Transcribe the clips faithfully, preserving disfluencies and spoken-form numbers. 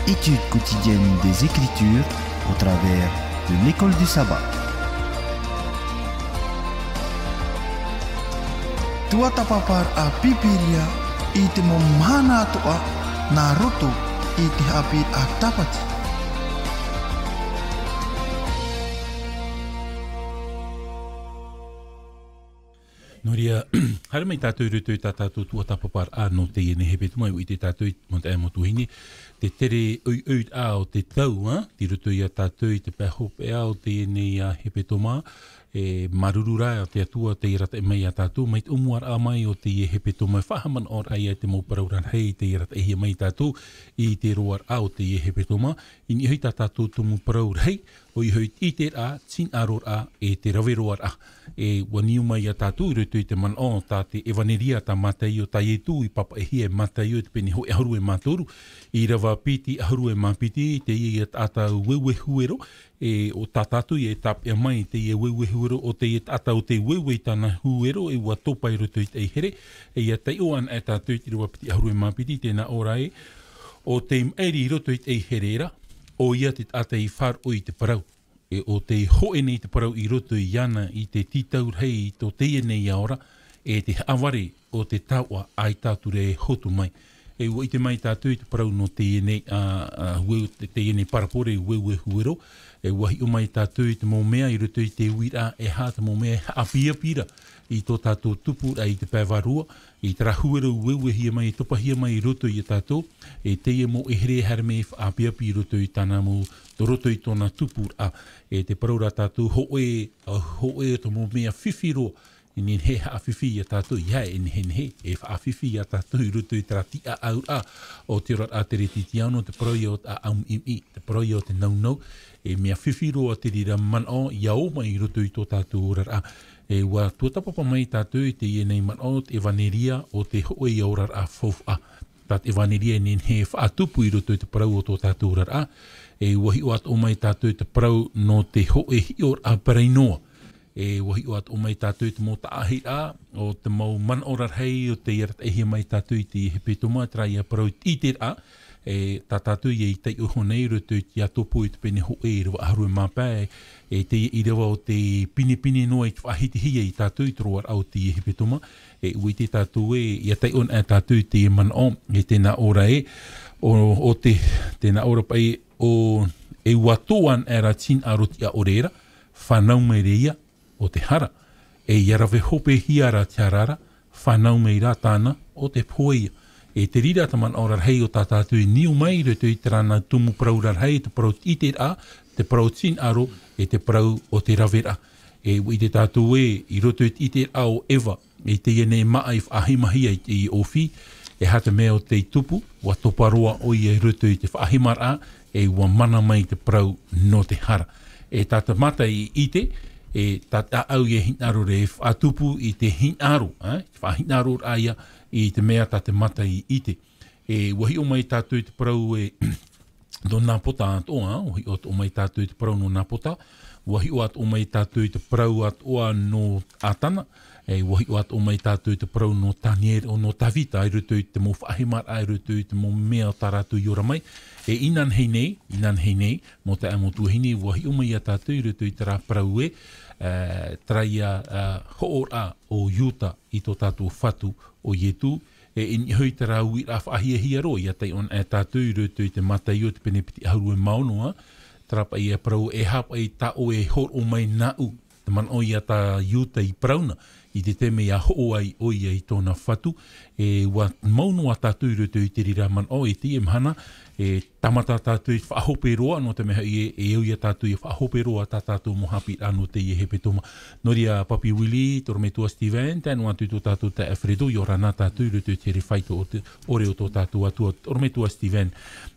Étude quotidienne des Écritures au travers de l'école du sabbat. Tuatāpaparaʻa Pīpīria i te mau mahana atoʻa nā roto i te haʻapiʻiraʻa Tāpati. Nō reira, haere mai tātou i roto i tā tātou tuatāpaparaʻa nō teie nei hepetoma, ʻua ʻite tātou i te mau taeaʻe, mau tuahine, te tere ʻoiʻoiraʻa o te tau, ā, i roto ia tātou i te pae hopeʻa o teie nei, ā, hepetoma, e māuruuru rā te Atua tei arataʻi mai ia tātou, mai te ʻōmuaraʻa mai o teie hepetoma, e faʻahaʻamanaʻo ra ia te mau parau rarahi tei arataʻihia mai ia tātou i te roaraʻa o teie hepetoma, i niʻa hoʻi tā tātou tumu parau rahi, ʻoia hoʻi te ʻiteraʻa, tinaʻororaʻa, e te raveroaraʻa. E ʻua niu mai ia tātou i roto i te manaʻo tā te ʻEvaneria tā Mataio, tā Ietu i pāpaʻihia e Mataio i te pene hōʻē ʻahuru e mā toru, ʻīrava piti ʻahuru e mā piti, teie ia taʻata ueue huero, e ʻo tā tātou ia e tāpeʻa mai, teie ueue huero, ʻo teie taʻata ʻo tē ueue i tāna huero, e ʻua topa i roto i te ʻaihere, e ʻia taiʻo anaʻe tātou i te ʻīrava piti ʻahuru e mā piti, tē nā ʻō ra ē, ʻo tē maʻiri i roto i te ʻaihere ra, ʻoia te taʻata i faʻaroʻo i te parau. E ʻo tē hōʻē nei te parau i roto iāna i te tītau rahi i tō teie nei ao ra, e te haʻavare o te taoʻa ʻaita atu ra e hotu mai. E ʻua ʻite mai tātou i te parau nō teie nei, ā, ā, ueu, te, teie nei parabole, ueue huero, e ʻua hiʻo mai tātou i te mau mea i roto i te uiraʻa, e aha te mau mea e haʻapiʻapiʻi ra i tō tātou tupuraʻa i te pae vārua, i terā huero i ueuehia mai, i topahia mai i roto ia tātou, e teie mau ʻaihere e haere mai e faʻaapiapi i roto i tāna mau, tō roto i tōna tupuraʻa. E tē parau ra tātou, hōʻē, ā, hōʻē o te mau mea fifi roa, e nehenehe e haʻafifi ia tātou, ʻeiaha e nehenehe e faʻafifi ia tātou i roto i terā tiʻaʻauraʻa o te oraraʻa teretitiano, te parau ia o te ʻāʻau miʻimiʻi, te parau ia o te naunau, e mea fifi roa te reira manaʻo ʻia ō mai i roto i tō tātou oraraʻa. E ʻua tuatāpapa mai tātou i teie nei manaʻo, te ʻEvaneria ʻo te hōʻē ia oraraʻa faufaʻa. Tā te ʻEvaneria e nehenehe e faʻatupu i roto i te parau o tō tātou oraraʻa. E ʻua hiʻo atoʻa mai tātou i te parau nō te hōʻē hiʻoraʻa parau noa. E ʻua hiʻo atoʻa mai tātou i te mau taʻahiraʻa o te mau manaʻo rarahi ʻo tei arataʻihia mai ia tātou i te hepetoma, terā ia parau i te ʻiteraʻa, e tā tātou ia i taiʻo iho nei i roto i te Iakobo i te pene hōʻē ʻīrava ʻahuru e mā pae, e teie ʻīrava ʻo tē pinepine noa i te faʻahitihia ia tātou i te roaraʻa o teie hepetoma, e ʻua ʻite tātou ē, ʻia taiʻo anaʻe tātou i teie manaʻo, e tē nā ʻō ra ē, ʻo, ʻo te, tē nā ʻō ra paʻi, ʻo, e ʻua tō anaʻe ra tinaʻaro tiʻa ʻore ra, fānau mai ra ia, ʻo te hara. E ʻia rave hopehia ra te hara ra, fānau mai rā tāna, ʻo te pohe ia. E te reira te manaʻo rarahi o tā tātou i niu mai i roto i terā nā tumu parau rarahi, te parau ʻiteraʻa, te parau tinaʻaro, e te parau o te raveraʻa. E ʻua ʻite tātou ē, i roto i te ʻiteraʻa o Eva, i teie nei māʻa i faʻahimahia i te ʻōfī, e aha te mea ʻo tei tupu, ʻua topa roa ʻoia i roto i te faʻahimaraʻa, e ʻua mana mai te parau nō te hara. E tā te mata i ʻite, e tā te ʻāʻau ia e hinaʻaro ra e faʻatupu i te hinaʻaro, ā, i te faʻahinaʻaroraʻa ia i te mea tā te mata i ʻite. E ʻua hiʻo mai tātou i te parau e nō Napota atoʻa, ʻua hiʻo atoʻa mai tātou i te parau nō Napota, ʻua hiʻo atoʻa mai tātou i te parau atoʻa nō Atana, e ʻua hiʻo atoʻa mai tātou i te parau nō Taniera, ʻo nō Tavita, i roto i te mau faʻahimaraʻa, i roto i te mau mea o tā rātou i ora mai. E inanahi nei, inanahi nei, mau taeaʻe, mau tuahine, ʻua hiʻo mai ia tātou i roto i terā parau ē, e, terā ia, e, hoʻoraʻa o Iuta i tō tātou Fatu ʻo Ietu, e, i niʻa hoʻi terā uiraʻa faʻahiahia roa, ʻia taiʻo anaʻe tātou i roto i te Mataio te pene piti ʻahuru e mā ono, ā, terā paʻi ia parau, e aha paʻi tā ʻoe e hōroʻa mai nāʻu, te manaʻo ia tā Iuta i parau na, i te taime ʻia hoʻo ai ʻoia i tōna fatu, e ʻua mau noa tātou i roto i te reira manaʻo, e teie mahana, e tāmata tātou i faʻahope roa, nō te mea hoʻi e, e au ia tātou i faʻahope roa tā tātou mau haʻapiʻiraʻa nō teie hepetoma. Nō reira, Papi Willie, te ʻorometua Steven, tae noa atu i tō tātou taeaʻe Fredo, ʻia ora na tātou i roto i te here faito o te, ʻore o tō tātou Atua, te ʻorometua Steven,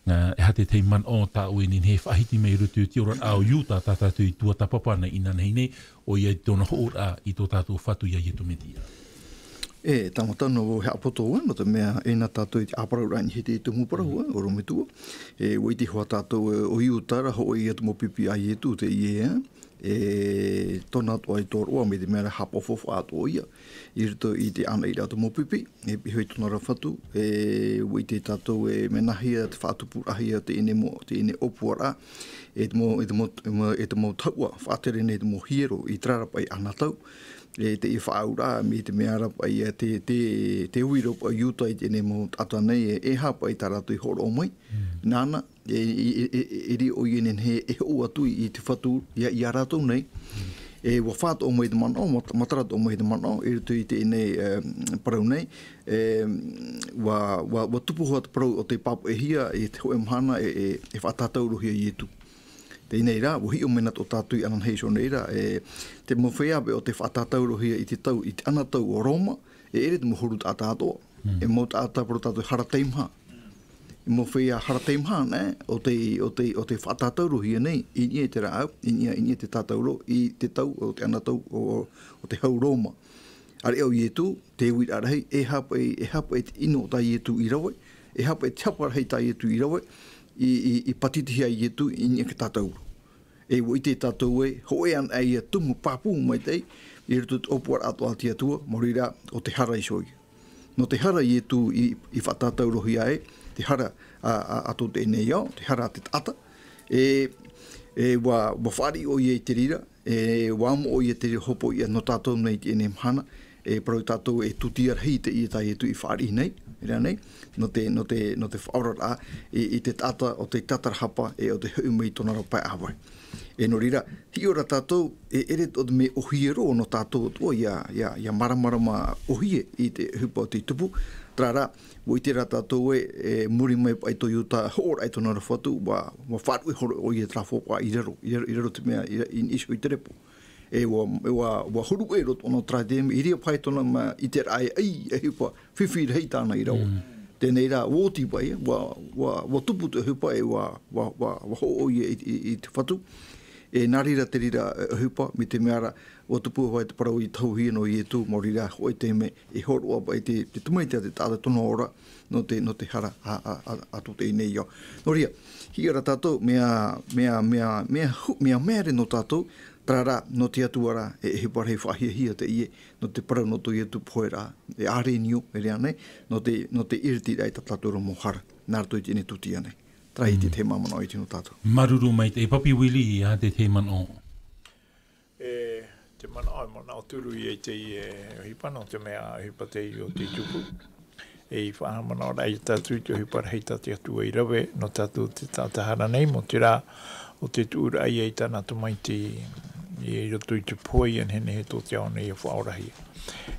ā, e aha te tahi manaʻo tā ʻoe e nehenehe e faʻahiti mai i roto i te oraraʻa o Iuta tā tātou i tuatāpapa nei inanahi nei, ʻoia i tōna hoʻoraʻa i tō tātou Fatu ia Iesu Mesia. E, tāmata noa vau e haʻapoto, ā, nō te mea, e nā tātou i te ʻāparauraʻa i niʻa i te tumu parau, ā, ʻorometua. E, ʻua ʻite hoʻi tātou, e, ʻo Iuta ra, hōʻē ia te mau pipi a Iesu teie, ā. E tōna atoʻa i tōroʻa, mai te mea ra haʻapaʻo faʻaʻatoʻa ia i roto i te ʻanaʻanaraʻa o te mau pipi, e piha i tōna ra fatu, e ʻua ʻite tātou e mea nāhea te faʻatupuraʻahia o teie nei mau, teie nei ʻōpuaraʻa, e te mau, e te mau, e te mau tahuʻa faʻatere nei te mau hiero i terā ra paʻi ʻanatau, e teie faʻaauraʻa, mai te mea ra paʻi ia te, te, te uira paʻi i uta i teie nei mau taʻata nei, e, e aha paʻi tā rātou i hōroʻa mai, nāna, e, e, e, e, e riro ʻoia nei e, e hoʻo atu i te fatu ia, ia rātou nei. E, ʻua faʻatoʻo mai te manaʻo, mat-, matara atoʻa mai te manaʻo, i roto i teie nei, e, parau nei, e, ʻua, ʻua, ʻua tupu hoʻi te parau o tei pāpaʻihia i te hōʻē mahana e, e, e faʻatātaurohia Ietu. Teie nei rā, ʻua hiʻo mai na tō tātou i ananahi iho nei rā, e, te mau feiā paʻi o tei faʻatātaurohia i te tau, i te ʻanatau o Roma, e ʻere te mau huru taʻata atoʻa. E mau taʻata parau tātou hara teimaha. E mau feiā hara teimaha nei, o tei, o tei, o tei faʻatātaurohia nei, i niʻa i te rāʻau, i niʻa, i niʻa i te tātauro, i te tau, o te ʻanatau, o, o te hau Roma. ʻĀreʻa ʻo Ietu, te uiraʻa rahi, e aha paʻi, e aha paʻi te ʻino tā Ietu i rave, e aha paʻi te hapa rahi tā Ietu i rave, i, i, i pātitihia Ietu, i niʻa i te tātauro. E ʻua ʻite tātou e, hōʻē anaʻe ia tumu pāpū maitaʻi, i roto i te ʻōpuaraʻa atoʻa a te Atua, maori rā, ʻo te hara iho ia. Nō te hara Ietu i, i faʻatātaurohia ai, te hara a, a, a tō teie nei ao, te hara a te taʻata. E, e ʻua, ʻua fāriʻi ʻoia i te reira, e ʻua amo ʻoia i te reira hopoiʻa nō tātou nei i teie nei mahana, e parau tātou e tūtia rahi teie tā Ietu i fāriʻi nei, e rā nei, nō te, nō te, nō te faʻaoraraʻa i, i te taʻata o tei tātarahapa e o tei hoʻi mai i tōna ra pae ʻāvae. E nō reira, hiʻo ra tātou, e ʻere atoʻa te mea ʻōhie roa nō tātou atoʻa ia, ia, ia māramarama ʻōhie i te ʻohipa o tei tupu, terā rā, ʻua ʻite ra tātou e, e muri mai paʻi tō Iuta, hōroʻa i tōna ra fatu, ʻua, ʻua faʻaruʻe hōroʻa ʻoia i terā faufaʻa i raro, i raro, i raro te mea, i, i, i niʻa iho i te repo. E ʻua, e ʻua, ʻua huru ʻē roa tōna terā te mea, i reira paʻi tōna mea ʻiteraʻa e ʻai, e ʻohipa, fifi rahi tāna i rave. Teie nei rā, ʻua oti paʻi, ʻua, ʻua, ʻua tupu te ʻohipa, e ʻua, ʻua, ʻua, ʻua hoʻo ʻoia i, i, i te fatu. E nā reira te reira, e, ʻohipa, mai te mea ra, ʻua tupu hoʻi te parau i tahuhia nō Ietu, maori rā, hōʻē taime, e hōroʻa paʻi te, te tamaiti a te taʻata tōna ora, nō te, nō te hara a, a, a, a tō teie nei ao. Nō reira, hiʻo ra tātou, mea, mea, mea, mea hu-, mea, mea here nō tātou, terā rā, nō te Atua rā, e, e ʻohipa rahi faʻahiahia teie, nō te parau nō tō Ietu pohe ra, e ʻārenio, e rā nei, nō te, nō te ʻiritiraʻa i tā tātou ra mau hara, nā roto i teie nei tūtia nei. Terā ia te, te manaʻo i te nō tātou. Māuruuru maitaʻi, e Papi Willie, e aha te, te manaʻo? E, te manaʻo, e manaʻo turu ia i te, e, ʻohipa, nō te mea, ʻohipa teie o tei tupu. E, i faʻahaʻamanaʻo ra ia tātou i te ʻohipa rahi tā te Atua i rave, nō tātou te taʻata hara nei, mai te reira, ʻo te tuʻuraʻa ia i tāna tamaiti i roto i te pohe ia nehenehe tō te ao nei ʻia faʻaorahia.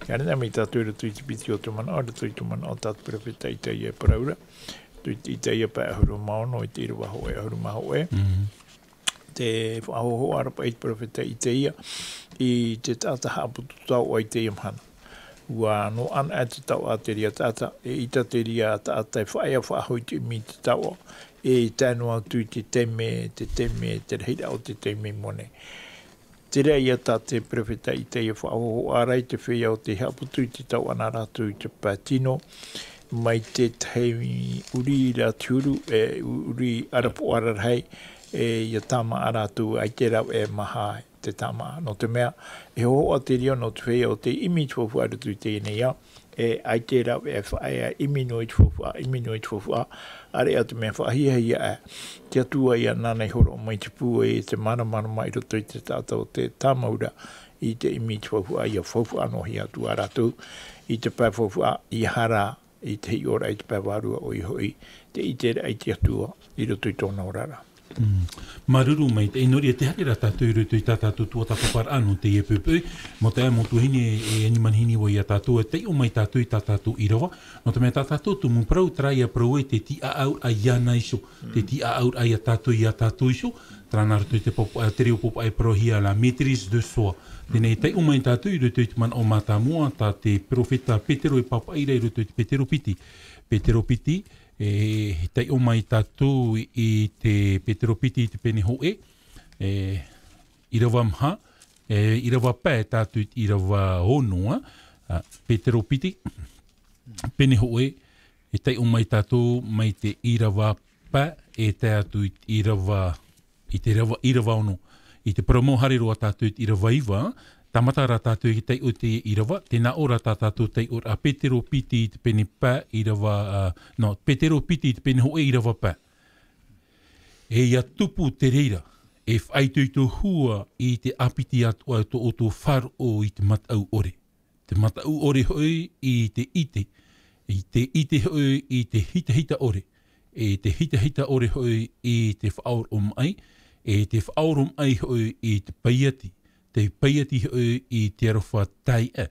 ʻIa haere mai tātou i roto i te piti o te manaʻo, i roto i te manaʻo tā te perofeta Itaia e parau ra. I roto i te Itaia pae ʻahuru mā ono, i te ʻīrava hōʻē, ʻahuru mā hōʻē. Te faʻahōhoʻa ra paʻi te perofeta Itaia, i te taʻata haʻaputu taoʻa i teie mahana. ʻUa noaʻa anaʻe te taoʻa a te reira taʻata, eʻita te reira taʻata e faʻaea faʻahou i te ʻimi i te taoʻa, e tae noa atu i te taime, te taime, te rahiraʻa o te taime i mua nei. Terā ia tā te perofeta Itaia faʻahōhoʻa ra i te feiā o tei haʻaputu i te taoʻa nā rātou i te pae tino, mai te tahi ʻuri i te huru, e, ʻuri ʻarapoʻa rarahi, e, ʻia tāmā rātou, ʻaita e rave maha te tāmā. Nō te mea, e hōhoʻa te reira nō te feiā o tei ʻimi i te faufaʻa i roto i teie nei ao, e, ʻaita e rave e faʻaea, ʻimi noa i te faufaʻa, ʻimi noa i te faufaʻa, ʻāreʻa te mea faʻahiahia aʻe. Te Atua ia nāna i hōroʻa mai te pūai, te māramarama i roto i te taʻata o te tāmau ra, i te ʻimi i te faufaʻa, ʻia faufaʻa noa hia atu ā rātou, i te pae faufaʻa, ʻia haere, i te hiʻoraʻa i te pae vārua ʻoia hoʻi, te ʻiteraʻa i te Atua, i roto i tōna oraraʻa. Mm. Māuruuru maitaʻi, nō reira tē haere ra tātou i roto i tā tātou tuatāpaparaʻa nō teie poʻipoʻi, mau taeaʻe, mau tuahine, e ani manihini vau ia tātou, e taiʻo mai tātou i tā tātou ʻīrava, nō te mea tā tātou tumu parau, terā ia parau ē te tīʻāʻauraʻa iāna iho, te tīʻāʻauraʻa ia tātou, ia tātou iho, terā nā roto i te pop-, e, te reo popaʻi e parauhia la maîtrise de soi. Teie nei taiʻo mai tātou i roto i te manaʻo mātāmua, tā te perofeta Petero e pāpaʻi ra i roto i te Petero piti. Petero piti, e, taiʻo mai tātou i te Petero piti i te pene hōʻē, e, ʻīrava maha, e, ʻīrava pae tātou i te ʻīrava ono, a, a, Petero piti, pene hōʻē, e taiʻo mai tātou mai te ʻīrava pae, e tae atu i te ʻīrava, i te ʻīrava, ʻīrava ono, I te parau mau haere roa tātou i te ʻīrava iva, tāmata rā tātou i te taiʻo i te ʻīrava, tē nā ʻō ra tā tātou taiʻoraʻa Petero piti i te pene pae ʻīrava, ā, no, Petero piti i te pene hōʻē ʻīrava pae. E ʻia tupu te reira, e faʻaitoito hua i te ʻāpiti atoʻa o tō ʻoutou faʻaroʻo i te mataʻu ʻore. Te mataʻu ʻore hoʻi i te ʻite, i te ʻite hoʻi i te hitahita ʻore, e te hitahita ʻore hoʻi i te faʻaoromaʻi, e te faʻaoromaʻi hoʻi i te paiati, te paiati hoʻi i te aroha taeaʻe,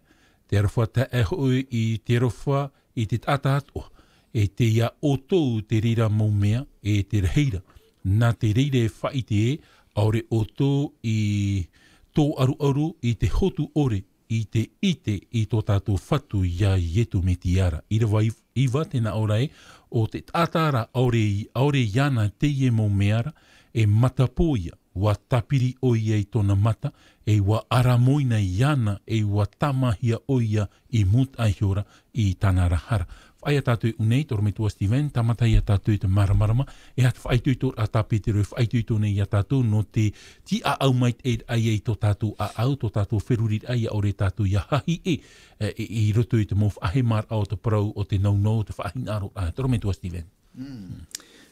te aroha taeaʻe hoʻi i te aroha i te taʻata atoʻa, e tei iā ʻoutou te reira mau mea, e te rahi ra, nā te reira e faʻaʻite ē, ʻaore ʻoutou i tōʻaruʻaru i te hotu ʻore, i te ʻite i tō tātou Fatu iā Iesu Mesia ra. ʻĪrava iv-, iva tē nā ʻō ra ē, ʻo te taʻata ra ʻaore i, ʻaore iāna teie mau mea ra, e matapō ia, ʻua tāpiri ʻoia i tōna mata, e ʻua ʻaramoina iāna, e ʻua tāmāhia ʻoia i mūtaʻa iho ra i tāna ra hara. Faʻaea tātou i ʻō nei, Torometua Steven, tāmata ia tātou i te māramarama, e aha te faʻaitoitoraʻa tā Petero e faʻaitoito nei iā tātou, nō te tīʻāʻau maitaʻi ia i tō tātou ʻāʻau, tō tātou feruriraʻa ia ʻaore tātou ia hahi ē, e, i, i roto i te mau faʻahemaraʻa o te parau, o te nounou, o te faʻahinaʻaroraʻa, Torometua Steven. Mm.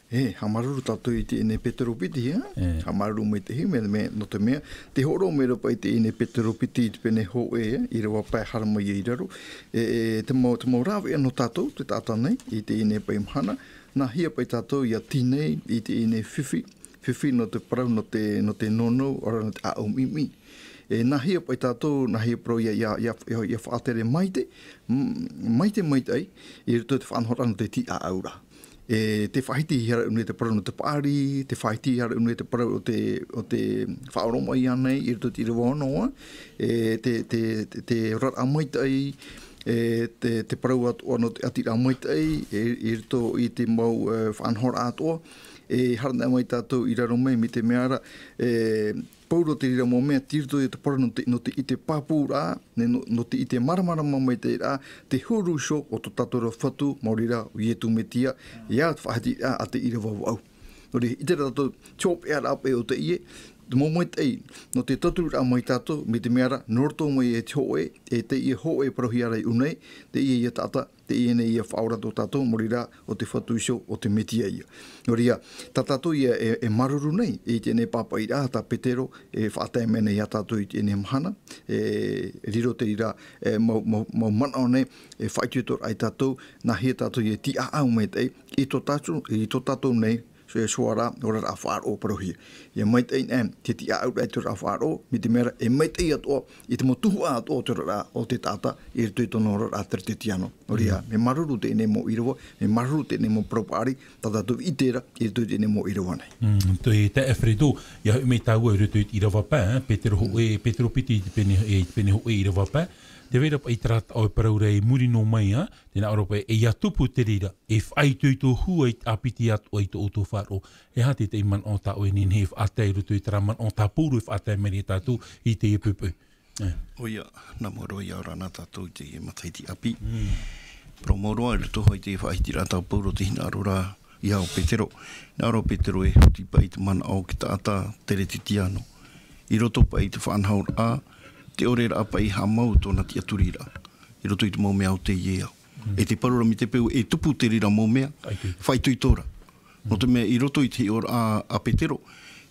E, haʻamāuruuru tātou i teie nei Petero piti, ā? E. Haʻamāuruuru maitaʻi, mea, mea, nō te mea, tē hōroʻa mai ra paʻi i teie nei Petero piti i te pene hōʻē, ʻīrava pae haere mai i raro. E, e, te mau, te mau rāveʻa nō tātou, te taʻata nei, i teie nei paʻi mahana, nāhea paʻi tātou ʻia tīnei i teie nei fifi, fifi nō te parau, nō te, nō te nounou, ʻaore rā nō te ʻāʻau ʻimiʻimi. E, nāhea paʻi tātou, nāhea parau ʻia, ʻia, ʻia, ʻia, ʻia faʻatere maite, m-, maite maitaʻi, i roto i te faʻanahoraʻa nō te tīʻāʻau ra. E, tē faʻahitihia ra ʻō nei te parau nō te paʻari, tē faʻahitihia ra ʻō nei te parau o te, o te faʻaoromaʻi ānei, i roto i te ʻīrava ono, e, te, te, te, te oraraʻa maitaʻi, e, te, te parau atoʻa nō te ʻātīraʻa maitaʻi, e, i roto i te mau, e, faʻanahoraʻa atoʻa, e, haere mai tātou i raro mai, mai te mea ra, e, pauroa te reira mau mea, tei roto i te parau nō te, nō te ʻite pāpūraʻa, nē, nō, nō te ʻite māramarama maitaʻiraʻa, te huru iho o tō tātou ra Fatu, maori rā, ʻo Iesu Mesia, ʻia faʻaʻiteraʻa a te ʻīrava vaʻu. Nō reira, ʻite ra tātou, te hopeʻaraʻa paʻi o teie, te mau maitaʻi, nō te tautururaʻa mai tātou, mai te mea ra, nō roto mai e te hōʻē, e teie hōʻē parauhia ra i ʻō nei, teie ia taʻata, teie nei ia faʻaora tō tātou, maori rā, ʻo te Fatu iho, ʻo te Mesia ia. Nō reira, tā tātou ia e, e māuruuru nei, i teie nei pāpaʻiraʻa, tā Petero, e faʻatae mai nei iā tātou i teie nei mahana, e riro te reira, e mau, mau, mau manaʻo nei, e faʻaitoitoraʻa ia tātou, nāhea tātou ia tīʻāʻau maitaʻi, i tō tātou, i tō tātou nei, e, hoʻi ra, oraraʻa faʻaroʻo parauhia. ʻIa maitaʻi, e, te tīʻāʻauraʻa i te oraraʻa faʻaroʻo, mai te mea ra, e maitaʻi atoʻa, i te mau tuhaʻa atoʻa o te oraraʻa, o te taʻata, i roto i tōna oraraʻa Teretetiano. Nō reira, mm, mea māuruuru teie nei mau ʻīrava, mea māuruuru teie nei mau parau paʻari, tā tātou i ʻite ra, i roto i teie nei mau ʻīrava nei. Mm, tē, tē Alfredo, ʻia hoʻi mai tāua i roto i te ʻīrava pae, e, Petero hōʻē, Petero piti i te pene, e, i te pene hōʻē ʻīrava pae. Tē vai ra paʻi terā taʻo e parau ra i muri noa mai, e, Tē nā ʻō ra paʻi, e ʻia tupu te reira, e faʻaitoito hua i te ʻāpiti atoʻa i tō ʻoutou faʻaroʻo. E aha te, te manaʻo tā ʻoe e nehenehe e faʻatae i roto i terā manaʻo tā Pauro e faʻatae mai nei iā tātou i teie poʻipoʻi. E. ʻOia, nā mua roa ïa ora na tātou i teie matahiti ʻāpī. Mm. Parau mau roa, i roto hoʻi i te faʻahitiraʻa tā Pauro, te hinaʻaro ra, ʻia ʻo Petero. Nā ʻō ra Petero e huti paʻi te manaʻo o te taʻata Teretetiano. I roto paʻi i te faʻanahoraʻa, te ʻoreraʻa paʻi haʻamau tōna tiʻaturiraʻa. I roto i te mau mea o teie ao. Mm. E te parau ra mai te peu e tupu te reira mau mea, faʻaitoito. Faʻaitoito ra. Mm. Nō te mea i roto i te hiʻoraʻa a, a Petero,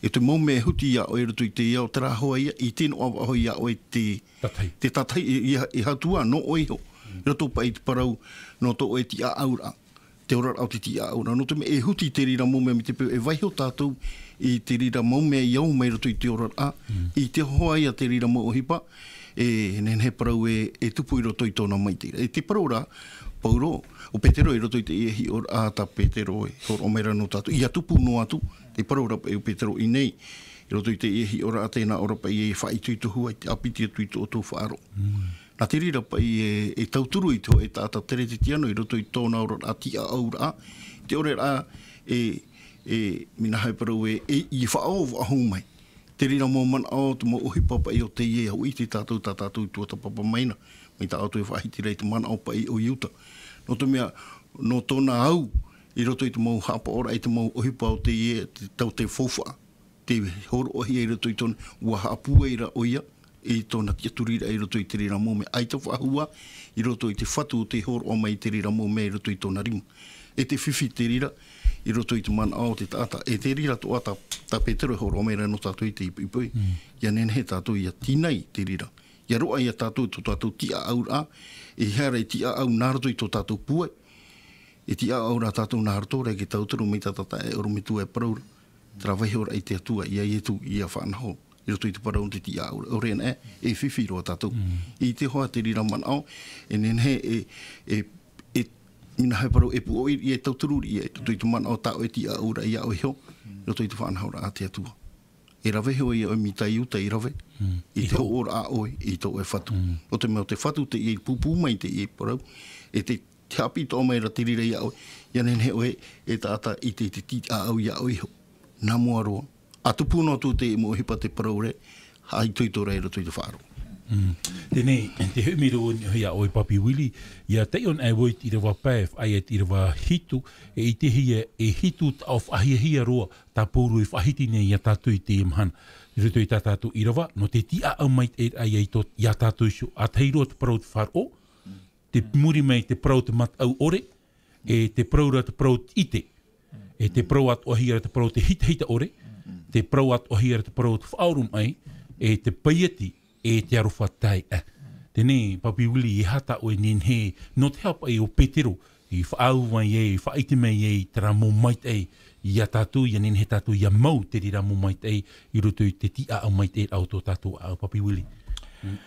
e te mau mea e huti iā ʻoe i roto i teie ao, terā hoʻi ïa, i tino ʻāvaʻe hoʻi iā ʻoe te, tātahi. Te tātahi, i, i, i hau atu ā, nō ʻoe iho. Mm. I roto paʻi i te parau, nō tō ʻoe tīʻāʻauraʻa. Te oraraʻa o te tīʻāʻauraʻa. Nō te mea e huti te reira mau mea mai te peu e vaiiho tātou i te reira mau mea i au mai roto i te oraraʻa, mm, i te hoʻi ïa te reira mau ʻohipa, e nehenehe parau e, e tupu i roto i tōna maitaʻi. E te parau ra, Pauro, ʻo Petero i roto i teie hiʻoraʻa tā Petero e hōroʻa mai ra nō tātou, ʻia tupu noa atu, te parau ra paʻi ʻo Petero i ʻō nei, i roto i teie hiʻoraʻa tē nā ʻō ra paʻi e faʻaitoito hua i te ʻāpiti atu i tō ʻoutou faʻaroʻo. Mm. Nā te reira paʻi e, e tauturu i te hōʻē taʻata Teretetiano i roto i tōna oraraʻa tīʻāʻauraʻa, te ʻoreraʻa e, e, mea nā hea e parau e, e, i faʻaʻoʻoʻo mai. Te reira mau manaʻo, te mau ʻohipa paʻi o teie ao, ʻite tātou, tā tātou i tuatāpapa mai na, mai tā ʻoutou e faʻahiti ra i te manaʻo paʻi o Iuta. Nō te mea, nō tōna au, i roto i te mau haʻapaʻoraʻa, i te mau ʻohipa o teie, te tau te faufaʻa. te hōroʻahia i roto i tōna, ʻua haʻapūai ra ʻoia i tōna tiʻaturiraʻa i roto i te reira mau mea. ʻAita faʻahou ā i roto i te fatu o te hōroʻa mai i te reira mau mea i roto i tōna rima. E te fifi te reira i roto i te manaʻo o te taʻata. E te reira atoʻa tā, tā Petero e hōroʻa mai ra nō tātou i te ipoipo. Mm. ʻIa nehenehe tātou ʻia tīnai te reira. ʻIa roaʻa ia tātou i tō tātou tiʻaʻauraʻa, e haere tiʻaʻau nā roto i tō tātou pūai. E tiʻaʻau rā tātou nā roto, ʻaore rā e tauturu mai tā tātou e ʻorometua e parau ra. Terā vaiho rā i te Atua, ia Ietu, ʻia faʻanaho i roto i te parau o te tiʻaʻau. ʻAore anaʻe, e fifi roa tātou. Mm. I te hoa te reira manaʻo, e nehenehe, e, e, e, mea nā hea e parau, e pūʻoi ʻia, e tauturu ʻia, i roto i te manaʻo tā ʻoe e tiʻaʻau ra ia ʻoe iho, i roto i te faʻanahoraʻa a te Atua. E rave iho ʻoe, ʻoe mai tā Iuta i rave, Mm. i te Iho. hōroʻa a ʻoe, i tō ʻoe fatu. Mm. ʻO te mea ʻo te fatu teie i pūpū mai teie parau, e te, te haʻapiʻi atoʻa mai ra te reira ia ʻoe, ʻia nehenehe ʻoe e taʻata i te, i te tiʻaʻau ia ʻoe iho. Nā mua roa. ʻA tupu noa atu te mau ʻohipa te parau ra, haʻaitoito ra i roto i te faʻaroʻo. Mm. Teie, te hoʻi mai ra vau i niʻa iho ia ʻoe Papi Willie, ʻia taiʻo anaʻe vau i te ʻīrava pae, faʻaea i te ʻīrava hitu, e ʻitehia e hitu taʻo faʻahiahia roa, tā Pauro i faʻahiti nei ia tātou i teie mahana. I roto i tā tātou ʻīrava, nō te tiʻaʻau maitaʻi ia i tō, ia tātou iho, ʻa tahi roa te parau o te faʻaroʻo, te muri mai te parau o te mataʻu ʻore, e te parau ra te parau o te ʻite, e te parau atoʻahia ra te parau o te hitahita ʻore, te parau atoʻahia ra te parau o te faʻaoromaʻi, e te paieti, e te aroha taeaʻe. Teie, Papi Willie, e aha tā ʻoe e nehenehe, nō te aha paʻi ʻo Petero i faʻaau mai ai, i faʻaʻite mai ai terā mau maitaʻi ia tātou, ʻia nehenehe tātou ʻia mau te reira mau maitaʻi i roto i te tiʻaʻau maitaʻi o tō tātou ʻāʻau, Papi Willie? Mm.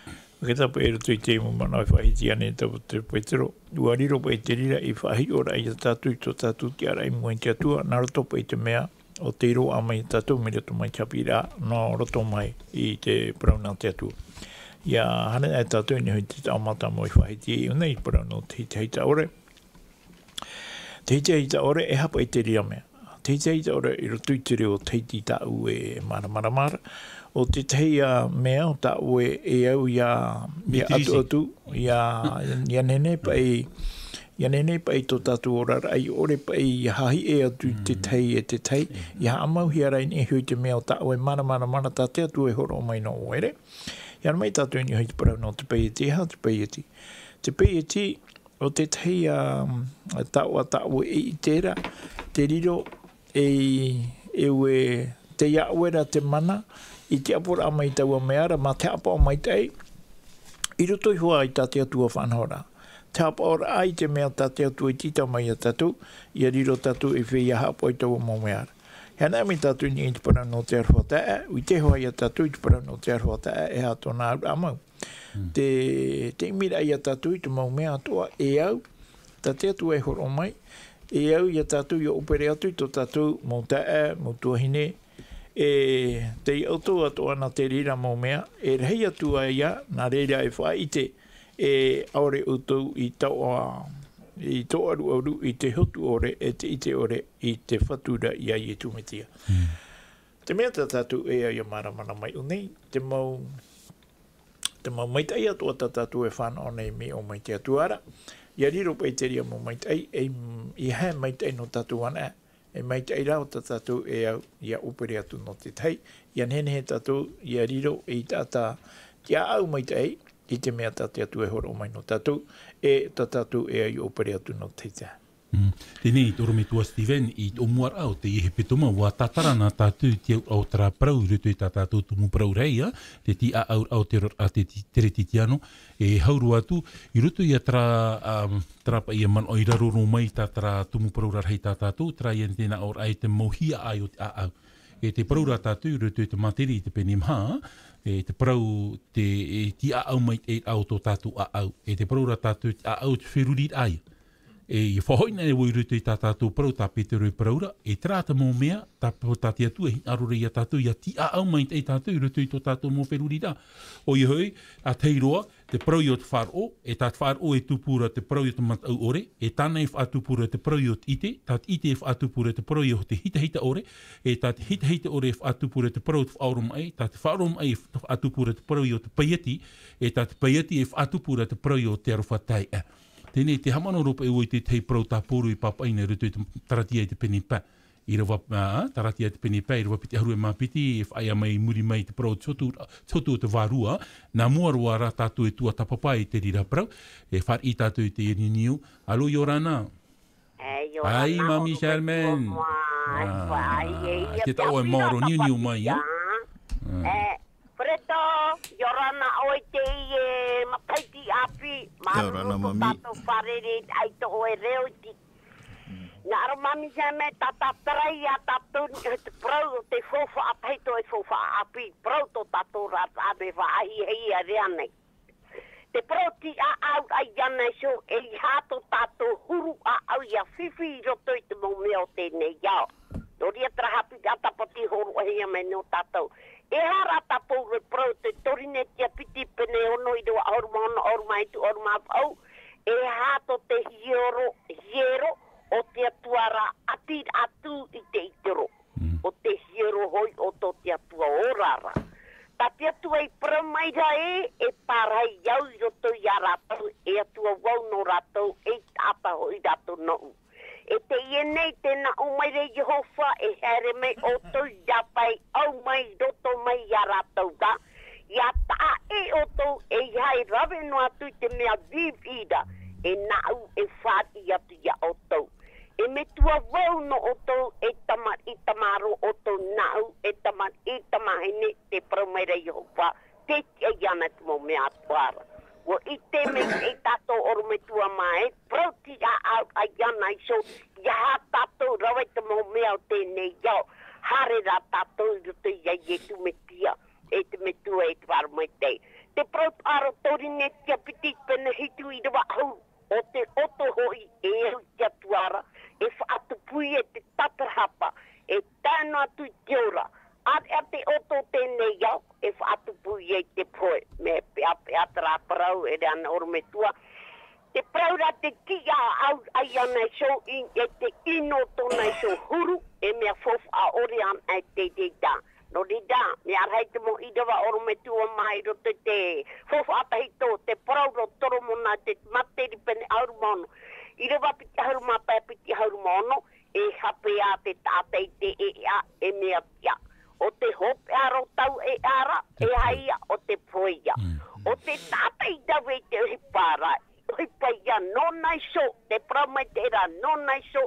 Ka tae paʻi i roto i te mau manaʻo e faʻahiti anaʻe e te Petero, ʻua riro paʻi te reira i faʻahiʻoraʻa ia tātou i tō tātou tiʻaraʻa i mua i te Atua, nā roto paʻi i te mea ʻo tei roaʻa mai ia tātou mai roto mai te haʻapiʻiraʻa, nō roto mai i te parau nā te Atua. ʻIa haere anaʻe tātou i niʻa iho i te taʻo mātāmua i faʻahiti i ʻō nei, parau nō te hitahita ʻore. Te hitahita ʻore, e aha paʻi te reira mea? Te hitahita ʻore i roto i te reo Tahiti tāʻu e māramarama ra. ʻO tētahi, ā, mea ʻo tā ʻoe e au ʻia, ʻia Maîtrisé. ʻatuʻatu, ʻia, ʻia nehenehe paʻi, ʻia nehenehe paʻi tō tātou oraraʻa i ʻore paʻi ʻia haʻahiʻe atu i te Mm. tahi e te tahi, Mm. ʻia haʻamauhia ra i niʻa iho i te mea ʻo tā ʻoe māramarama ra, tā te Atua e hōroʻa mai nō ʻoe ra. ʻIa haere mai tātou i niʻa iho i te parau nō te paieti, e aha te paieti? Te paieti, ʻo tētahi, ā, taoʻa, taoʻa e ʻite ra, te riro e, e ʻua, tei iā ʻoe ra te mana, i te ʻaporaʻa mai i taua mea ra, mā te haʻapaʻo maitaʻi, i roto iho ā i tā te Atua faʻanahoraʻa. Te haʻapaʻoraʻa i te mea tā te Atua i tītau mai ia tātou, ʻia riro tātou e feiā haʻapaʻo i taua mau mea ra. E haere mai tātou i niʻa i te parau nō te aroha taeaʻe, ʻua ʻite hoʻi ia tātou i te parau nō te aroha taeaʻe, e aha tōna auraʻa mau. Mm. Te, te ʻimiraʻa ia tātou i te mau mea atoʻa e au, tā te Atua e hōroʻa mai, e au ia tātou ʻia ʻōpere atu i tō tātou mau taeaʻe, mau tuahine, e tei ʻautou atoʻa nā te reira mau mea, e rahi atu ā ia, nā reira e faʻaʻite, e ʻaore ʻoutou i taoʻa, i tōʻaruʻaru i te hotu ʻore, e te ʻite ʻore i te Fatu ra ia Ietu Metia. Mm. Te mea tā tātou e au ʻia māramarama i ʻō nei, te mau, te mau maitaʻi atoʻa tā tātou e fānaʻo nei mai ʻō mai te Atua ra, ʻia riro paʻi te reira mau maitaʻi, e, ʻeiaha e maitaʻi nō tātou anaʻe, e maitaʻi rā ʻo tā tātou e au ʻia ʻōpere atu nō te tahi, ʻia nehenehe tātou ʻia riro ei taʻata tiʻaʻau maitaʻi i te mea tā te Atua e hōroʻa mai nō tātou, e tā tātou e au ʻia ʻōpere atu nō te tahi. Mm. Teie, te ʻorometua Stephen, i tō mua ra o teie hepetoma, ʻua tātara na tātou i te auraʻa o terā parau i roto i tā tātou tumu parau ra, ā, te tiʻaʻauraʻa o te ro-, a te ti-, Teretitiano, e hau roa atu, i roto ia terā, um, terā paʻi ia manaʻo i raro roa mai tā terā tumu parau rarahi tā tātou, terā ia tē nā ʻō ra i te mau hiaʻai o te ʻāʻau. E te parau ra tātou i roto i te Māteri i te pene maha, e te parau te, e tiʻaʻau maitaʻi o tō tātou ʻāʻau. E te parau ra tātou te ʻāʻau te feruriraʻa ia. E, ʻia faʻahoʻi na vau i roto i tā tātou parau, tā Petero e parau ra, e terā te mau mea, tā, tā te Atua e hinaʻaro ra ia tātou, ʻia tiʻaʻau maitaʻi tātou i roto i tō tātou mau feruriraʻa. ʻOia hoʻi, ʻa tahi roa, te parau o te faʻaroʻo, e tā te faʻaroʻo e tupu ra te parau o te mataʻu ʻore, e tāna e faʻatupu ra te parau o te ʻite, tā te ʻite e faʻatupu ra te parau o te hitahita ʻore, e tā te hitahita ʻore e faʻatupu ra te parau o te faʻaoromaʻi, tā te faʻaoromaʻi e faʻatupu ra te parau o te paieti, e tā te paieti e faʻatupu ra te parau o te aroha taeaʻe. Teie, tē haʻamanaʻo ra paʻi vau i te tahi parau tā Pauro i pāpaʻi nei i roto i te Kalatia i te pene pae. ʻĪrava, ā, taratia te pene pae, ʻīrava piti ʻahuru e mā piti, e faʻaea mai i muri mai te parau o te hotu, te hotu o te vārua, nā mua roa rā tātou e tuatāpapa i te reira parau, e fāriʻi tātou i te niuniu. Alo, ʻia ora na. E, ʻia ora na, Mami Charmaine. Ā, te taoʻa e maoro niuniu mai, ā. Ā. E, Preto, ʻia ora na ʻoe i teie matahiti ʻāpī, māuruuru tō tātou fārerei, ʻaita ʻoe e reo i te Nā ʻō mai, Mami Charmaine, tā tātou i ʻō tātou i te parau o te faufaʻa tahito, e faufaʻa ʻāpī, parau tō tātou ra, ra, me faʻahiahia ʻia riro nei. Te parau tiʻaʻau iāna iho, e ʻeiaha tō tātou huru ʻāʻau ʻia fifi i roto i te mau mea o teie nei ao. Nō reira terā haʻapiʻiraʻa tāpati hōroʻahia mai nō tātou. E aha rā tā Pauro e parau, te Korinetia piti pene ono, ʻīrava ʻahuru mā ono, ʻahuru mā hitu, ʻahuru mā vaʻu, e aha tō te hiero, hiero o te Atua ra, ʻati atu i te ʻitero. Mm. ʻO te hiero hoʻi o tō te Atua ora ra. Tā te Atua i parau mai ra ē, e pārahi au i roto iā rātou, e Atua vau nō rātou, e taʻata hoʻi rātou noʻu. E teie nei, tē nā ʻō mai ra Iehova, e haere mai ʻoutou ʻia pae au mai i roto mai iā rātou ra, ʻia taʻa ʻē ʻoutou, ʻeiaha e rave noa atu i te mea viʻiviʻi ra, e nāʻu e fāriʻi atu iā ʻoutou. E metua vau nō ʻoutou, e tamariʻi tamaroa ʻoutou nāʻu, e tamariʻi tamāhine, tē parau mai ra Iehova, tē tiʻa iāna te mau mea atoʻa ra. ʻUa ʻite mai te tātou ʻorometua mā ē, parau tiʻaʻau iāna iho, ʻeiaha tātou e rave i te mau mea o teie nei ao, haere rā tātou i roto iā Iesu Mesia, e te Metua, e te Vārua Maitaʻi. Te parau ʻāraʻa Korinetia piti pene hitu, ʻīrava ʻahuru, ʻo te ʻoto hoʻi e au i te Atua ra, e faʻatupu ia i te tatarahapa, e tae noa atu i te ora. ʻAreʻa te ʻoto o teie nei ao, e faʻatupu ia i te pohe. Mea peʻapeʻa terā parau, e rave ana ʻorometua. Te parau ra te tiʻaʻau iāna iho, i, e te ʻino tōna iho huru, e mea faufaʻa ʻore ana e te reira. Nō reira, mea rahi te mau ʻīrava ʻorometua mā i roto i te faufaʻa tahito, te parau ra Toromona, te Mataio pene ʻahuru mā ono, ʻīrava piti ʻahuru mā pae, piti ʻahuru mā ono, e hape ā te taʻata i te ʻēʻa, e mea tiʻa. ʻO te hopeʻa ra o taua ʻēʻa ra, e aha ia, ʻo te pohe ia. Mm. ʻO te taʻata i rave i te ʻohipa ra, ʻohipa ia nōna iho, te parau mai te reira nōna iho,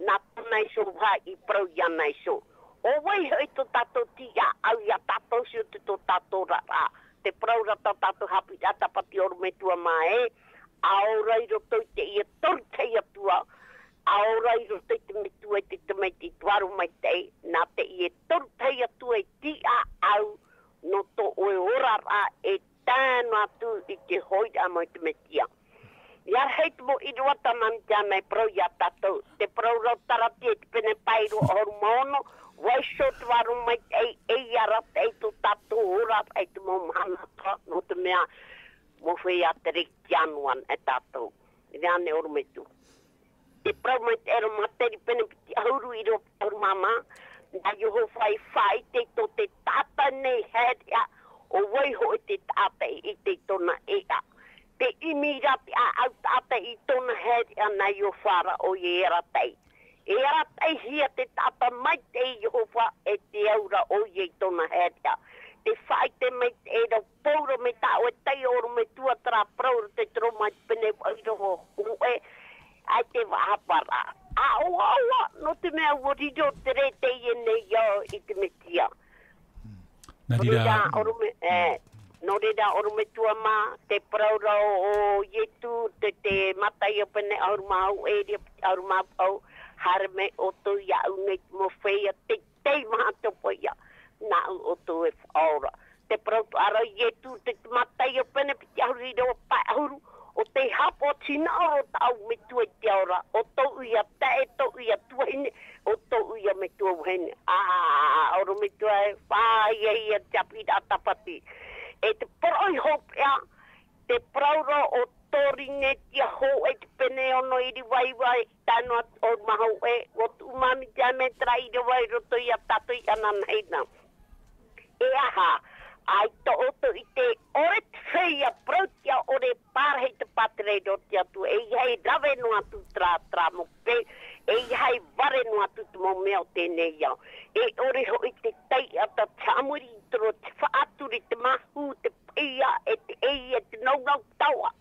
nā tōna iho vaha i parau iāna iho. ʻO vai hoʻi tō tātou tiʻaʻau iā tātou iho, tō tātou ra, ra. Te parau ra tā tātou haʻapiʻiraʻa tāpati ʻorometua mā ē, ʻa ora i roto i teie toru tahi Atua, ʻa ora i roto i te Metua, i te Tamaiti, i te Vārua Maitaʻi, nā teie toru tahi Atua e tiʻaʻau nō tō ʻoe oraraʻa, e tae noa atu i te hoʻiraʻa mai o te Mesia. ʻIa rahi te mau ʻīrava tā Mami Charmaine e parau iā tātou. Te parau ra Karatia i te pene pae ʻīrava ʻahuru mā ono, vaiiho te Vārua Maitaʻi, e ʻia arataʻi tō tātou oraraʻa i te mau mahana atoʻa, nō te mea, mea feiā te reira noa e tātou. E rave ana ʻorometua. Te parau mai te reira Mataio pene piti ʻahuru, ʻīrava ʻahuru mā maha, nā Iehova e faʻaʻite tō te taʻata nei haereʻa, ʻo vai hoʻi te taʻata e ʻite i tōna ʻēʻa. Tē ʻimi ra te ʻāʻau taʻata i tōna haereʻa, nā Iehova ra ʻoia e arataʻi. E arataʻihia te taʻata maitaʻi e Iehova, e te aura ʻoia i tōna haereʻa. Tē faʻaʻite mai te reira Pauro mai tā ʻoe taiʻo ʻorometua terā parau ra te Roma i te pene vaʻu ʻīrava hōʻē, ʻaita e faʻahapa ra. ʻAʻoaʻoa, nō te mea ʻua riro te reira teie nei ao i te Mesia. Nā reira. Nō reira ʻorome-, e, nō reira ʻorometua mā, te parau ra o, o Ietu, te, te Mataio pene ʻahuru mā hōʻē, ʻīrava ʻahuru mā vaʻu, haere mai ʻoutou iāʻu nei te mau feiā, te tei maha te poia, nāʻu ʻoutou e faʻaora. Te parau atoʻa ra Ietu, te Mataio pene piti ʻahuru, ʻīrava pae ʻahuru, ʻo tei haʻapaʻo tinaʻo ra tāʻu Metua i te ao ra, ʻo tōʻu ia taeaʻe, tōʻu ia tuahine, ʻo tōʻu ia metua vahine. ʻĀ, ʻorometua e, faʻahiahia te haʻapiʻiraʻa tāpati. E te poroʻi hopeʻa, te parau ra o Korinetia hōʻē i te pene ono, ʻīrava iva, tae noa atu ʻahuru mā hōʻē, ʻua tuʻu Mami Charmaine terā ʻīrava i roto iā tātou i ʻananahi na. E aha, ʻaita ʻoutou i ʻite, ʻore te feiā parau tiʻa, ʻore e pārahi te pātireia o te Atua, ʻeiaha e rave noa atu terā, terā mokopuna, E ʻia haere noa atu te mau mea o teie nei ao. E ʻore hoʻi te taiʻata te haʻamori i te roa, te faʻaturi, te mahu, te paʻia, e te ʻei, e te naunau taoʻa,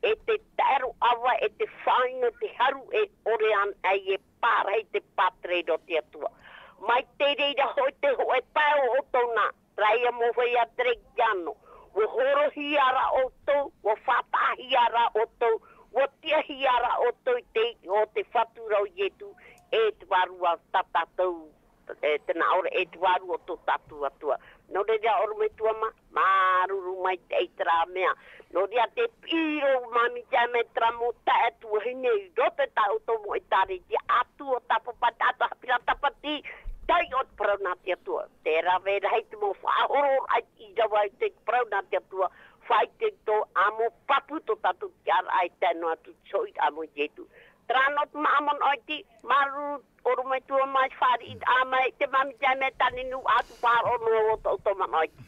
e te taero ʻava, e te faʻaʻino, te haru, e ʻore anaʻe e pārahi te pātere o te Atua. Mai te reira hoʻi te hōʻē pae o ʻoutou nā, Rāia mo Whea Terekiano, ua horohia rā ʻoutou, ua faʻataʻahia rā ʻoutou, ua tiʻahia rā ʻoutou i te iʻoa o te Fatu ra ʻo Ietu, e te Vārua tā tātou, e te nā ʻore, e te Vārua o tō tātou Atua. Nō reira, ʻorometua mā, māuruuru maitaʻi i terā mea. Nō reira, tē piʻi roa māmiti mai terā mau taeaʻe tuahine i roto i tā ʻoutou mau ʻētāretia, ʻātua, tāpapa, taʻata haʻapiʻiraʻa Tāpati, taiʻo te parau nā te Atua. Te rave rahi te mau faʻahororaʻa i rave i te parau nā te Atua, faʻaitoito ā mau pāpū tō tātou tiʻaraʻa e tae noa atu i te hoʻiraʻa mai o Ietu. Terā noa te mau manaʻo iti, māuruuru, ʻorometua mā, fāriʻi ā mai, te māmiti mai, tāne nū atu, faʻaroʻo noa ʻoutou, ʻoutou manaʻo iti.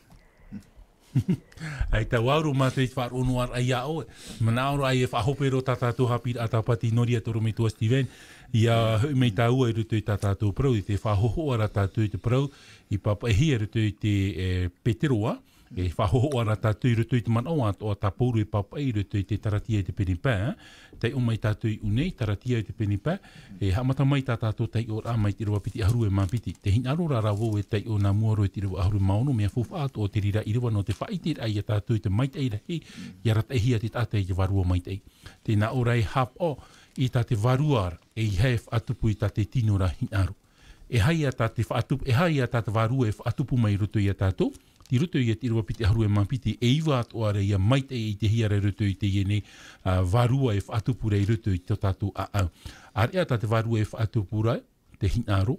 ʻAita, ʻua ʻauro mātou i te faʻaroʻo noa raʻa ia ʻoe. Manaʻo raʻa e faʻahope roa tā tātou haʻapiʻiraʻa Tāpati, nō reira te ʻorometua Steven, ʻia hoʻi mai tāua i roto i tā tātou parau, i te faʻahohoʻa ra tātou i te parau, i pāpaʻihia i roto i te, e, Petero, e faʻahohoʻa ra tātou i roto i te manaʻo atoʻa tā Pauro e pāpaʻi i roto i te Taratia i te pene pae, taiʻo mai tātou i ʻō nei, Taratia i te pene pae, e haʻamata mai tā tātou taiʻoraʻa mai te ʻīrava piti ʻahuru e mā piti. Tē hinaʻaro ra vau e taiʻo nā mua roa i te ʻīrava ʻahuru e mā ono, mea faufaʻa atoʻa te reira ʻīrava nō te faʻaʻite raʻa ia tātou i te maitaʻi rahi, ʻia arataʻihia te taʻata i te Vārua Maitaʻi. Tē nā ʻō ra e haʻapaʻo i tā te Vārua ra, e ʻeiaha e faʻatupu i tā te tino ra hinaʻaro. E aha ïa tā te faʻatupu, e aha ïa tā te Vārua e faʻatupu mai i roto ia tātou, i roto ia te ʻīrava piti ʻahuru e mā piti, e iva atoʻa ra ïa maitaʻi e ʻitehia ra i roto i teie nei, ā, Vārua e faʻatupu ra i roto i tō tātou ʻāʻau. ʻĀreʻa tā te Vārua e faʻatupu ra, te hinaʻaro,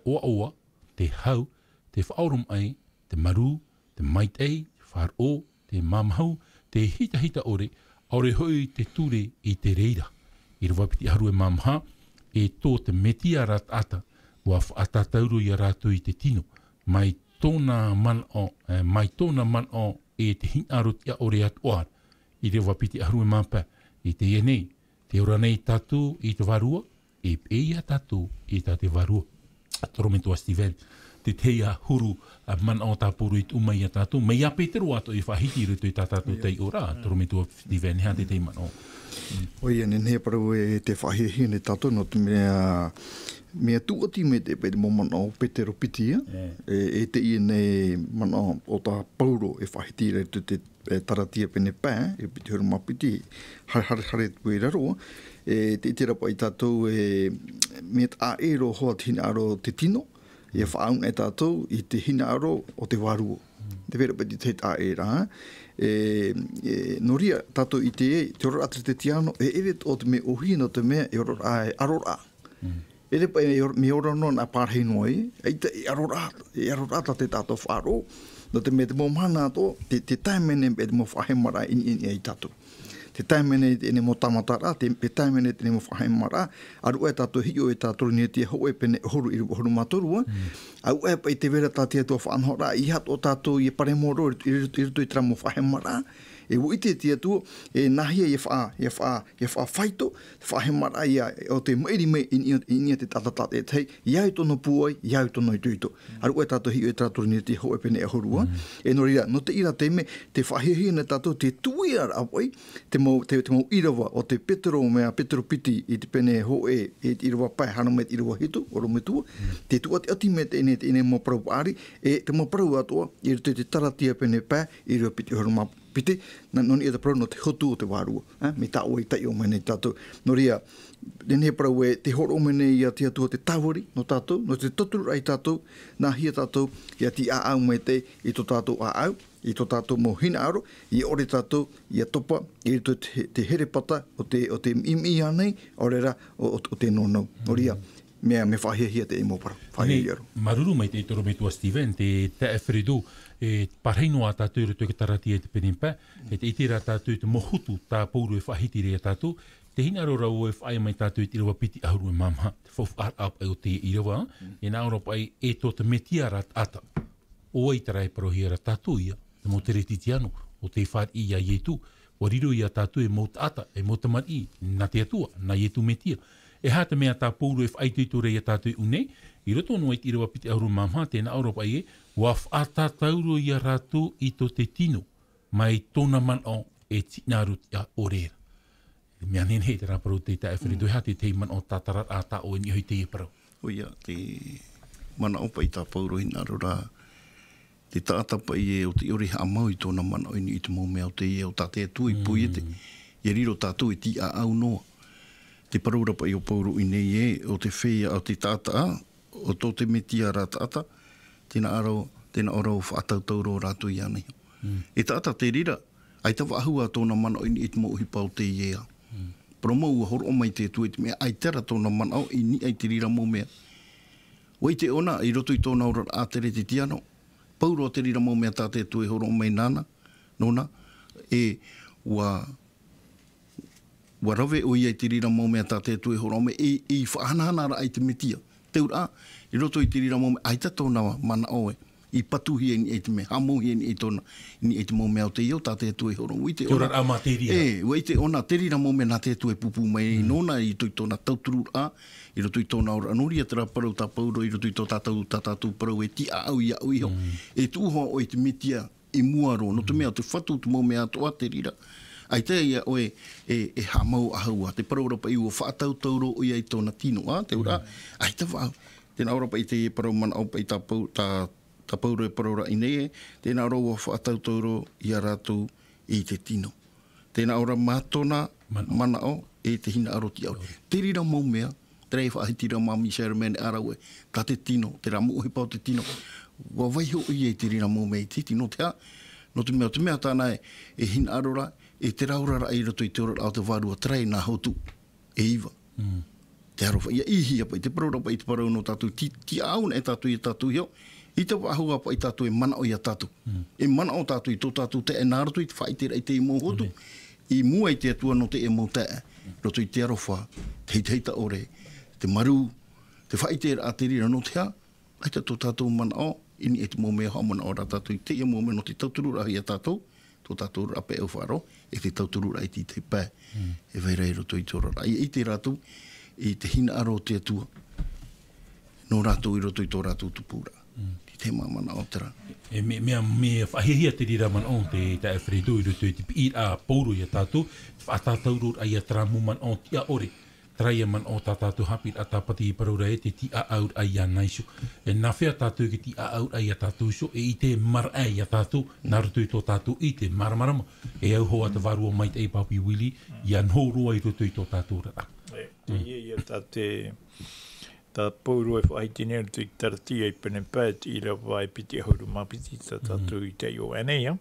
ʻoaʻoa, te hau, te faʻaoromaʻi, te marū, te maitaʻi, te faʻaroʻo, te mamahu, te hitahita ʻore, ʻaore hoʻi te ture i te reira. ʻĪrava piti ʻahuru e mā maha, e tō te Metia ra taʻata, ʻua faʻatātauro ia rātou i te tino, mai tōna manaʻo, e, mai tōna manaʻo e te hinaʻaro tiʻa ʻore atoʻa ra. ʻĪrava piti ʻahuru e mā pae, i teie nei, tē ora nei tātou i te Vārua, e peʻe ia tātou i tā te Vārua. ʻOrometua Steven, te tahi ā huru, ā, manaʻo tā Pauro i tuʻu mai ia tātou, mai ia Petero atoʻa e faʻahiti i roto i tā tātou taiʻoraʻa, ʻOrometua Steven, e aha te tahi manaʻo? ʻOia, nehenehe parau e te faʻahiahia nei tātou, nō te mea, mea tūʻati mai te, te mau manaʻo o Petero piti, ā? E, e teie nei manaʻo o tā Pauro e faʻahiti i roto i te e, Taratia pene pae, e piti ʻahuru mā piti, hare, hare, hare atu i raro, e, tē ʻite ra paʻi tātou, e, mea taʻa ʻē roa hoʻi te hinaʻaro o te tino, ʻia faʻaʻunaʻe tātou i te hinaʻaro o te Vārua. Te vera paʻi te tahi taʻa ʻē ra, e, e, nō reira, tātou i te, te oraraʻa Teretetiano, e ʻere atoʻa te mea ʻōhie nō te mea, e oraraʻa, e aroraʻa. ʻEʻere paʻi, e ora, mea ora noa nā pārahi noa ai, ʻaita e aroraʻa, e aroraʻa tā te tātou faʻaroʻo, nō te mea te mau mahana atoʻa, tē, tē tae mai nei te mau faʻahemaraʻa i niʻa, i niʻa ia tātou. Tē tae mai nei teie mau tāmataraʻa, tē, tē tae mai nei teie mau faʻahemaraʻa, ʻāreʻa tātou e hiʻo i tā Toronitia hōʻē pene ʻahuru, ʻīrava ʻahuru mā toru, ā. ʻĀreʻa paʻi te vera tā te Atua faʻanahoraʻa, ʻeiaha atoʻa tātou ʻia paremo roa i, i, i roto i terā mau faʻahemaraʻa, e ʻua ʻite te Atua, e nāhea ʻia faʻa, ʻia faʻa, ʻia faʻafaito, te faʻahemaraʻa ia, ʻo tē maʻiri mai i niʻa, i niʻa te taʻata tātaʻitahi, ʻia au i tōna pūai, ʻia au i tōna itoito. ʻĀreʻa tātou e hiʻo i terā Toronitia hōʻē pene ʻahuru, ā. E nō reira, nō te reira te mea, tē faʻahiahia nei tātou te tuʻiraʻa paʻi, te mau, te, te mau ʻīrava o te Petero, mea Petero piti i te pene hōʻē, e te ʻīrava pae, haere mai te ʻīrava hitu, ʻorometua, tē tūʻatiʻati mai teie nei, teie nei mau parau paʻari, e te mau parau atoʻa, i roto i te Taratia pene pae, ʻīrava piti ʻahuru mā piti, nā, nō niʻa te parau nō te hotu o te Vārua, ā, mai tā ʻoe i taiʻo mai nei tātou. Nō reira, nehenehe parau ē, tē hōroʻa mai nei ia te Atua te tāviri nō tātou, nō te tauturu ia tātou, nāhea tātou, ʻia tīaʻau maitaʻi i tō tātou ʻāʻau, i tō tātou mau hinaʻaro, ʻia ʻore tātou, ʻia topa, i roto i te, te herepata o te, o te miʻimiʻi ānei, ʻaore rā, o, o, o te nōnau. Nō reira, mea, mea faʻahiahia teie mau parau. Faʻahiahia roa. Māuruuru maitaʻi te ʻorometua Steven, te, te Alfredo, e, pārahi noa tātou i roto i te Taratia i te pene pae, e tē ʻite ra tātou i te mau hotu tā Pauro e faʻahiti ra ia tātou, tē hinaʻaro ra vau e faʻaea mai tātou i te ʻīrava piti ʻahuru e mā maha, te faufaʻaraʻa paʻi o te ʻīrava, e nā ʻō ra paʻi, e tō te Metia ra taʻata. ʻO vai terā e parauhia ra? Tātou ïa, te mau Teretetiano, ʻo tē fāriʻi ia Ietu, ʻua riro ia tātou ei mau taʻata, ei mau tamariʻi, nā te Atua, nā Ietu Metia. E aha te mea tā Pauro e faʻaitoito ra ia tātou i ʻō nei, i roto noa i te ʻīrava piti ʻahuru mā maha, tē nā ʻō ra paʻi ē, ʻua faʻatatauro ia rātou i tō te tino, mai tōna manaʻo e tīnaʻaro tiʻa ʻore ra. Mea nehenehe terā parau tei tā Alfredo, e aha te, te manaʻo tātararaʻa tā ʻoe i niʻa i teie parau? ʻOia, te manaʻo paʻi tā Pauro e hinaʻaro ra, te taʻata paʻi ē ʻo tei ʻore e haʻamau i tōna manaʻo i niʻa i te mau mea o teie, ʻo tā te Atua i poiete. Mm. ʻIa riro tātou e tīʻaʻau noa. Te parau ra paʻi ʻo Pauro i ʻō nei ē, ʻo te feiā, ʻo te taʻata, ʻo tō te Metia ra taʻata, tē nā ʻō ra, tē nā ʻō ra ʻua faʻatautauro rātou iāna iho. Mm. E taʻata te reira, ʻaita faʻahou ā tōna manaʻo i niʻa i te mau ʻohipa o teie ā. Mm. Parau mau ʻua hōroʻa mai te Atua i te mea, ʻaita rā tōna manaʻo i niʻa i te reira mau mea. ʻUa ʻite ʻōna, i roto i tōna oraraʻa tere te tiano, pauroa te reira mau mea tā te Atua e hōroʻa mai nāna, nōna, e ʻua, ʻua rave ʻoia i te reira mau mea tā te Atua e hōroʻa mai, e, e faʻahanahanaraʻa i te Metia. Te auraʻa, i roto i te reira mau mea, ʻaita tōna manaʻo e, i patuhia i niʻa i te mea, haʻamauhia i niʻa i tōna, i niʻa i te mau mea o teie ā tā te Atua e hōroʻa. ʻUa ʻite ʻōna. Te oraraʻa mā te reira. E, ʻua ʻite ʻōna, te reira mau mea nā te Atua e pūpū mai, mm, nōna i roto i tōna tauturu, ā, i roto i tōna ora. Nō reira terā parau tā Pauro, i roto i tō tātou, tā tātou parau e tīʻaʻau iāʻu iho. Mm. E tuʻu hoʻi ʻoe i te Metia i mua roa, nō te, mm, mea ʻo te Fatu te mau mea atoʻa te reira. ʻAita ia ʻoe e, e haʻamau faʻahou ā. Te parau ra paʻi ʻua faʻatautauro ʻoia i tōna tino, ā, te auraʻa, mm, ʻaita faʻahou. Tē nā ʻō ra paʻi te parau manaʻo paʻi tā Pau-, tā, tā Pauro e parau ra i ʻō nei ē, tē nā ʻō ra ʻua faʻatautauro ia rātou i te tino. Tē nā ʻō ra mā tōna manaʻo, manaʻo e te hinaʻaro tiʻa ʻore. Te reira mau mea, terā e faʻahiti ra mā Michel Mene ʻa rāua, tā te tino, terā mau ʻohipa o te tino. ʻUa vaiiho ʻoia i te reira mau mea itiiti, nō te aha, nō te mea, te mea tāna e, e hinaʻaro ra, e terā oraraʻa i roto i te oraraʻa o te vārua, terā e nā Hotu e iva. Mm. Te aroha, ʻia ʻīhia paʻi, te parau ra paʻi, te parau nō tātou, tī-, tīʻaʻau anaʻe tātou ia tātou iho, ʻaita faʻahou ā paʻi tātou e manaʻo ia tātou. Mm. E manaʻo tātou i tō tātou taeaʻe nā roto i te faʻaʻiteraʻa i te mau Hotu, mm, i mua i te Atua nō te mau taeaʻe, roto i te aroha, te heitahita ʻore, te marū, te faʻaʻiteraʻa te reira, nō te aha, ʻaita tō tātou manaʻo, i niʻa i te mau mea haʻamanaʻo ra tātou i teie mau mea nō te tautururaʻa ia tātou, tō tātou oraraʻa pae ʻau faʻaroʻo, e te tautururaʻa i te, te pae, mm, e vai ra i roto i te oraraʻa. ʻIa ʻite rātou, i te hinaʻaro o te Atua, nō rātou i roto i tō rātou tupuraʻa. Mm. Te, te mau manaʻo terā. E, me, mea, mea faʻahiahia te reira manaʻo te, tā Alfredo i roto i te piʻiraʻa a Pauro ia tātou, te faʻatātauro ia terā mau manaʻo tiʻa ʻore. Terā ia manaʻo tā tātou haʻapiʻiraʻa tāpati i parau ra ē, te tīʻaʻauraʻa iāna iho. E nā hea tātou i te tīʻaʻauraʻa ia tātou iho, e ʻite maraʻa ia tātou, nā roto i tō tātou ʻite māramarama, e au hoʻi te Vārua Maitaʻi Papi Willie, ʻia noho roa i roto i tō tātou oraraʻa. E, teie, ia tā te, tā Pauro e faʻahiti nei i roto i te Kalatia i pene pae, te ʻīrava e piti ʻahuru mā piti, tā tātou i te ʻō nei, ā.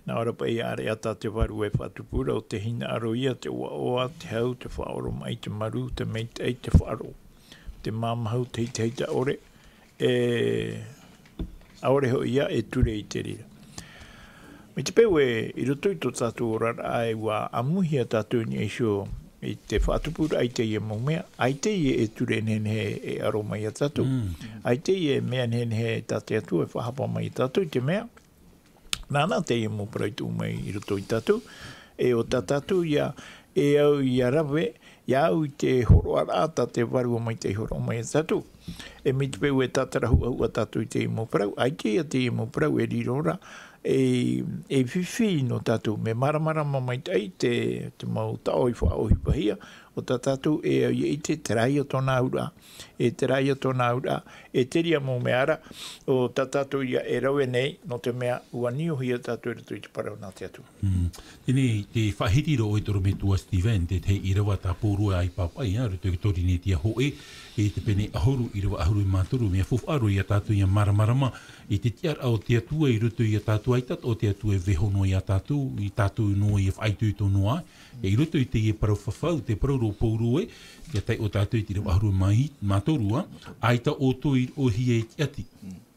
Nā ʻō ra paʻi, ʻāreʻa tā te Vārua e faʻatupu ra, ʻo te hinaʻaro ia, te ʻoaʻoa, te hau, te faʻaoromaʻi, te marū, te maitaʻi, te faʻaroʻo, te māmahu, te heitahita ʻore, e, ʻaore hoʻi ia e ture i te reira. Mai te peu ē, i roto i tō tātou oraraʻa e ʻua ʻamuhia tātou i niʻa iho i te faʻatupuraʻa i teie mau mea, ʻaita ïa e ture nehenehe e aro mai ia tātou. Mm. ʻAita ïa e mea nehenehe tā te Atua e faʻahapa mai ia tātou, i te mea, nāna teie mau parau i tuʻu mai i roto ia tātou, e ʻo tā tātou ïa, e au ʻia rave, ʻia au i te hōroʻaraʻa tā te Vārua Maitaʻi i hōroʻa mai ia tātou. E mai te peu e tātara huʻahuʻa tātou i teie mau parau, ʻaita ïa teie mau parau e riro ra, e, e fifi nō tātou, mea māramarama maitaʻi te, te mau taʻo i faʻaʻohipahia, ʻo tā tātou e au ïa ʻite, terā ïa tōna auraʻa, e terā ïa tōna auraʻa, e terā mau mea ra, ʻo tā tātou ïa e rave nei, nō te mea ʻua niʻa ïa tātou i roto i te parau nā te Atua. Mm. Teie, tē faʻahiti ra ʻoe te ʻorometua Steven, te, te ʻīrava tā Pauro e ʻāipapaʻi, ā, i roto i te Torinetia hōʻē, i te pene ʻahuru, ʻīrava ʻahuru mā toru, mea faufaʻa roa ia tātou ʻia māramarama i te tiʻaraʻa o te Atua i roto ia tātou, ʻaita atoʻa te Atua e vaiiho noa ia tātou, ʻo tātou noa ʻia faʻaitoito noa, e i roto i teie parau fafau, te parau ra ʻo Pauro ē, ʻia taiʻo tātou i te ʻīrava ʻahuru mā i-, mā toru, ā, ʻaita ʻoutou i roʻohia e te ʻati,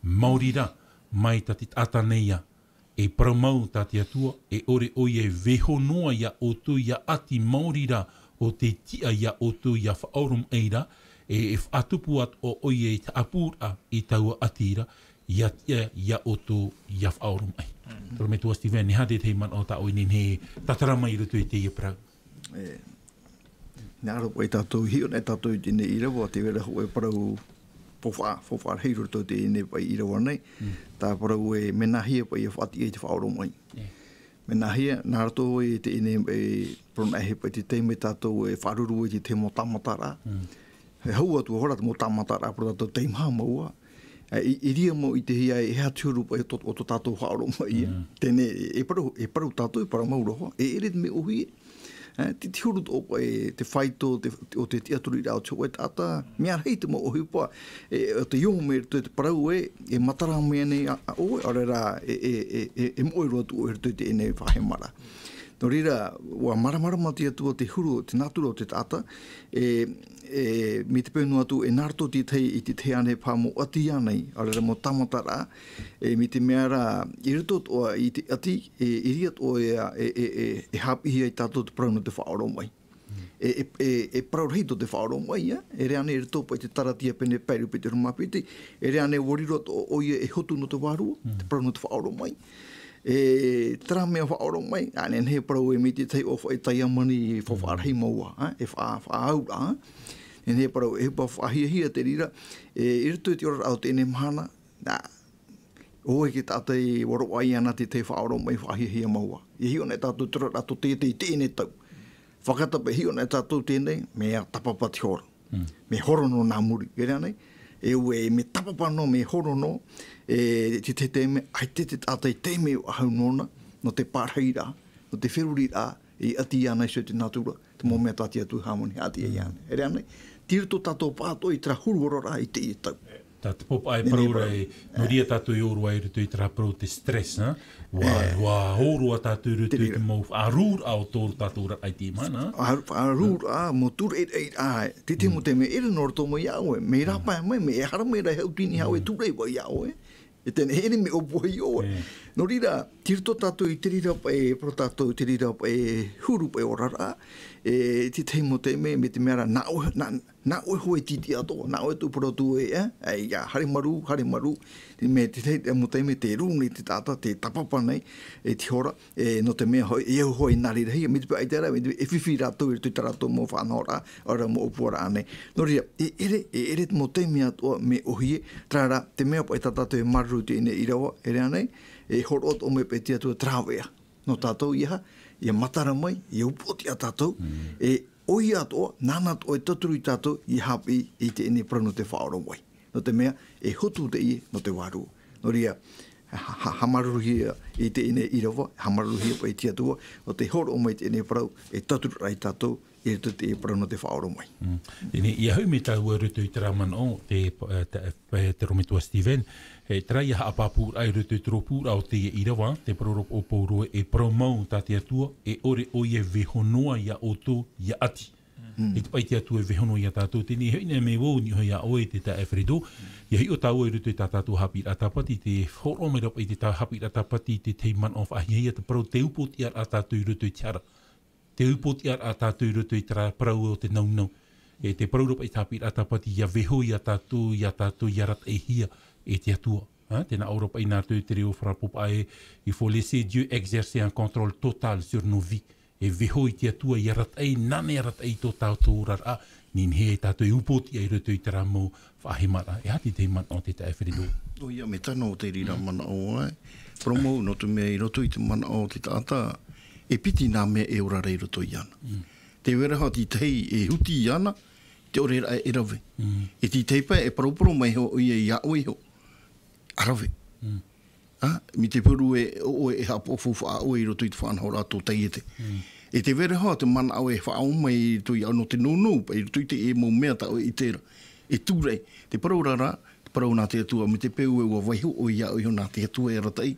maori rā, mai tā te taʻata nei ā, e parau mau tā te Atua, e ʻore ʻoia e vaiiho noa ia ʻoutou ʻia ʻati maori rā, ʻo tē tiʻa ia ʻoutou ʻia faʻaoromaʻi ra, e, e faʻatupu atoʻa ʻoia i te haʻapūraʻa i taua ʻati ra, ʻia tiʻa ia ʻoutou ʻia faʻaoromaʻi. Mm. Te ʻorometua Steven, e aha te tahi manaʻo tā ʻoe e nehenehe e tātara mai i roto i teie parau? E, Nā roto paʻi tātou, hiʻo nei tātou i teie nei ʻīrava, tē vai ra hōʻē parau faufaʻa, faufaʻa rahi i roto i teie nei paʻi ʻīrava nei. Mm. Tā parau ē, mea nāhea paʻi ʻia faʻatiʻa i te faʻaoromaʻi. E. Mea nāhea, nā roto i teie nei, e, parau nā ʻoe paʻi te taime tātou e faʻaruru i te tahi mau tāmataraʻa. Mm. E hau atu ā ra te mau tāmataraʻa, parau tātou teimaha mau ā. E, i, i reira mau i te hia e, e aha te huru paʻi o tō, o tō tātou faʻaoromaʻi, e. Mm. Teie nei, e parau, e parau tātou, e parau mau roa, e ʻere te mea ʻōhie. E, te, te huru atoʻa paʻi, te faito, te, te, o te tiʻaturiraʻa o te hōʻē taʻata, mea rahi te mau ʻohipa, e, o te ʻō mai i roto i te parau ē, e matara mai nei ā, ā ʻoe, ʻaore rā, e, e, e, e, e moʻe roa atu ʻoe i roto i teie nei faʻahemaraʻa. Nō reira, ʻua māramarama te Atua te huru, te nātura o te taʻata, e, e, mai te peu noa atu, e nā roto te tahi, i te tahi ānei paha mau ʻati ānei, ʻaore rā mau tāmataraʻa, e, mai te mea ra, i roto atoʻa i te ʻati, e, i reira atoʻa e, e, e, e, e haʻapiʻihia ia tātou te parau nō te faʻaoromaʻi. E, e, e, e parau rahi tō te faʻaoromaʻi, ā, e ʻere ānei i roto paʻi i te Taratia pene pae rua piti, e rima piti, e ʻere ānei ʻua riro atoʻa ʻoia e hotu nō te vārua, Mm. te parau nō te faʻaoromaʻi. E, terā mea faʻaoromaʻi, ā, nehenehe e parau ē mai te tahi ʻōfaʻi taiamani faufaʻa rahi mau ā, ā, e faʻa-, faʻaauraʻa, ā. Nehenehe e parau e ʻohipa faʻahiahia te reira, e, i roto i te oraraʻa o teie nei mahana, nā, ʻoia te taʻata ʻua roaʻa iāna te tahi faʻaoromaʻi faʻahiahia mau ā. ʻIa hiʻo nei tātou te oraraʻa tō teie, teie nei tau. Fakatapu e hiʻo nei tātou teie nei, mea tāpapa te hora. Mm. Mea horo noa nā muri, e ʻere ānei? E ʻua, mea tāpapa noa, mea horo noa, e, te, te, te mea, ʻaita te taʻata i te mea ʻahu nōna, nō te pārahiraʻa, nō te feruriraʻa, i ʻati iāna iho i te nātura, te mau mea tā te Atua i hāmani haʻatiʻa iāna. E ʻere ānei? Tei roto tātou pāʻatoʻa i terā huru oraraʻa i teie tau. Tā te pōpaʻa e Nehenehe parau e ra parau. E, nō reira tātou e ʻō roa i roto i terā parau te stress, ā? ʻUa, E. ʻua ʻō roa tātou i roto i te Te reira. mau faʻarūraʻa o tō tātou oraraʻa i teie mahana. Faʻa-, faʻarūraʻa, mau tūraʻiraʻa, te, te Mm. mau taime e ʻere noa roto mai iā ʻoe, mea Mm. rāpae mai, mea haere mai ra e haʻutini iā ʻoe, Mm. tūraʻi vau iā ʻoe. E teie nei, e ʻere mea ʻōpua iā ʻoe. Mm. Nō reira, tei roto tātou i te reira paʻi, e parau tātou i te reira paʻi, e huru paʻi oraraʻa, e, te tahi mau taime, mai te mea ra, nā ʻoe, nā, nā ʻoe hoʻi e tītiʻa atoʻa, nā ʻoe tū parau atu ē, ā, ā, ʻia haere marū, haere marū, te mea te tahi mau taime tē rū nei te taʻata, tē tāpapa nei, e te hora, e, nō te mea hoʻi, e au hoʻi nā reira, mai te peu ʻaita rā, mai te, e fifi rātou i roto i tā rātou mau faʻanahoraʻa, ʻaore rā mau ʻōpuaraʻa nei. Nō reira, e ʻere, e ʻere te mau taime atoʻa mea ʻōhie, terā rā, te mea paʻi tā tātou e māuruuru i teie nei ʻīrava, e ʻere ānei, e hōroʻa atoʻa mai paʻi te Atua te rāveʻa. Nō tātou ʻia, ʻia matara mai, ʻia upoʻotiʻa tātou, Mm. e ʻoia atoʻa, nāna atoʻa e tauturu ia tātou, ʻia haʻapiʻi i teie nei parau nō te faʻaoromaʻi. Nō te mea, e hotu teie nō te vārua. Nō reira, ha, ha, haʻamāuruuruhia i teie nei ʻīrava, haʻamāuruuruhia paʻi te Atua, nō te hōroʻa mai i teie nei parau, e tauturu ra ia tātou, i roto i te parau nō te faʻaoromaʻi. Mm. Teie nei, ʻia hoʻi mai tāua i roto i terā manaʻo, te, e, te, e, te ʻorometua Stephen, e, terā ïa haʻapāpūraʻa i roto i te rōpūraʻa o teie ʻīrava, te parau ra ʻo Paulo, e parau mau tā te Atua, e ʻore ʻoia e vaiiho noa ia ʻoutou, ʻia ʻati. Mm. E te paʻi te Atua e vaiiho noa ia tātou, teie nei, hoʻi nei mea vau, niʻa iā ʻoe, te taeaʻe Fredo, ʻia hiʻo tāua i roto i tā tātou haʻapiʻiraʻa tāpati, tē hōroʻa mai ra paʻi te tā haʻapiʻiraʻa tāpati, te tahi manaʻo faʻahiahia, te parau te upoʻotiʻaraʻa tātou i roto i te hara. Te upoʻotiʻaraʻa tātou i roto i terā parau o te naunau. E te parau ra paʻi te haʻapiʻiraʻa tāpati, ʻia vaiiho ia tātou, ia tātou, ʻia arataʻihia e te Atua. Ha, tē nā ʻō ra paʻi nā roto i te reo faʻaroʻo pāpū ē, il faut laisser Dieu exercer un contrôle total sur nos vies. E vaiiho ia te Atua, ʻia arataʻi, nāna e arataʻi i tō tātou oraraʻa, nehenehe tātou e upoʻotiʻa i roto i terā mau faʻahemaraʻa. E aha te tahi manaʻo, te taeaʻe Fredo? ʻOia, mea tano te reira manaʻo ē. Parau mau, nō te mea i roto i te manaʻo o te taʻata, e piti nā mea e ora ra i roto iāna. Mm. Tē vai ra hoʻi te tahi e huti iāna, te ʻoreraʻa e rave. Mm. E te tahi paʻi e paraparau mai hoʻi ia ʻoe iho, ʻa rave. Mm. Ā, mai te peu ē, ʻo ʻoe e haʻapaʻo faufaʻa ʻoe i roto i te faʻanahoraʻa tō taiete. Mm. E tē vai ra hoʻi te manaʻo e faʻaō mai i roto iāʻu nō te nounou, paʻi i roto i teie mau mea tā ʻoe e ʻite ra. E tūraʻi, te parau ra, te parau nā te Atua, mai te peu ē ʻua vaiiho ʻoe iā ʻoe iho nā te Atua e arataʻi.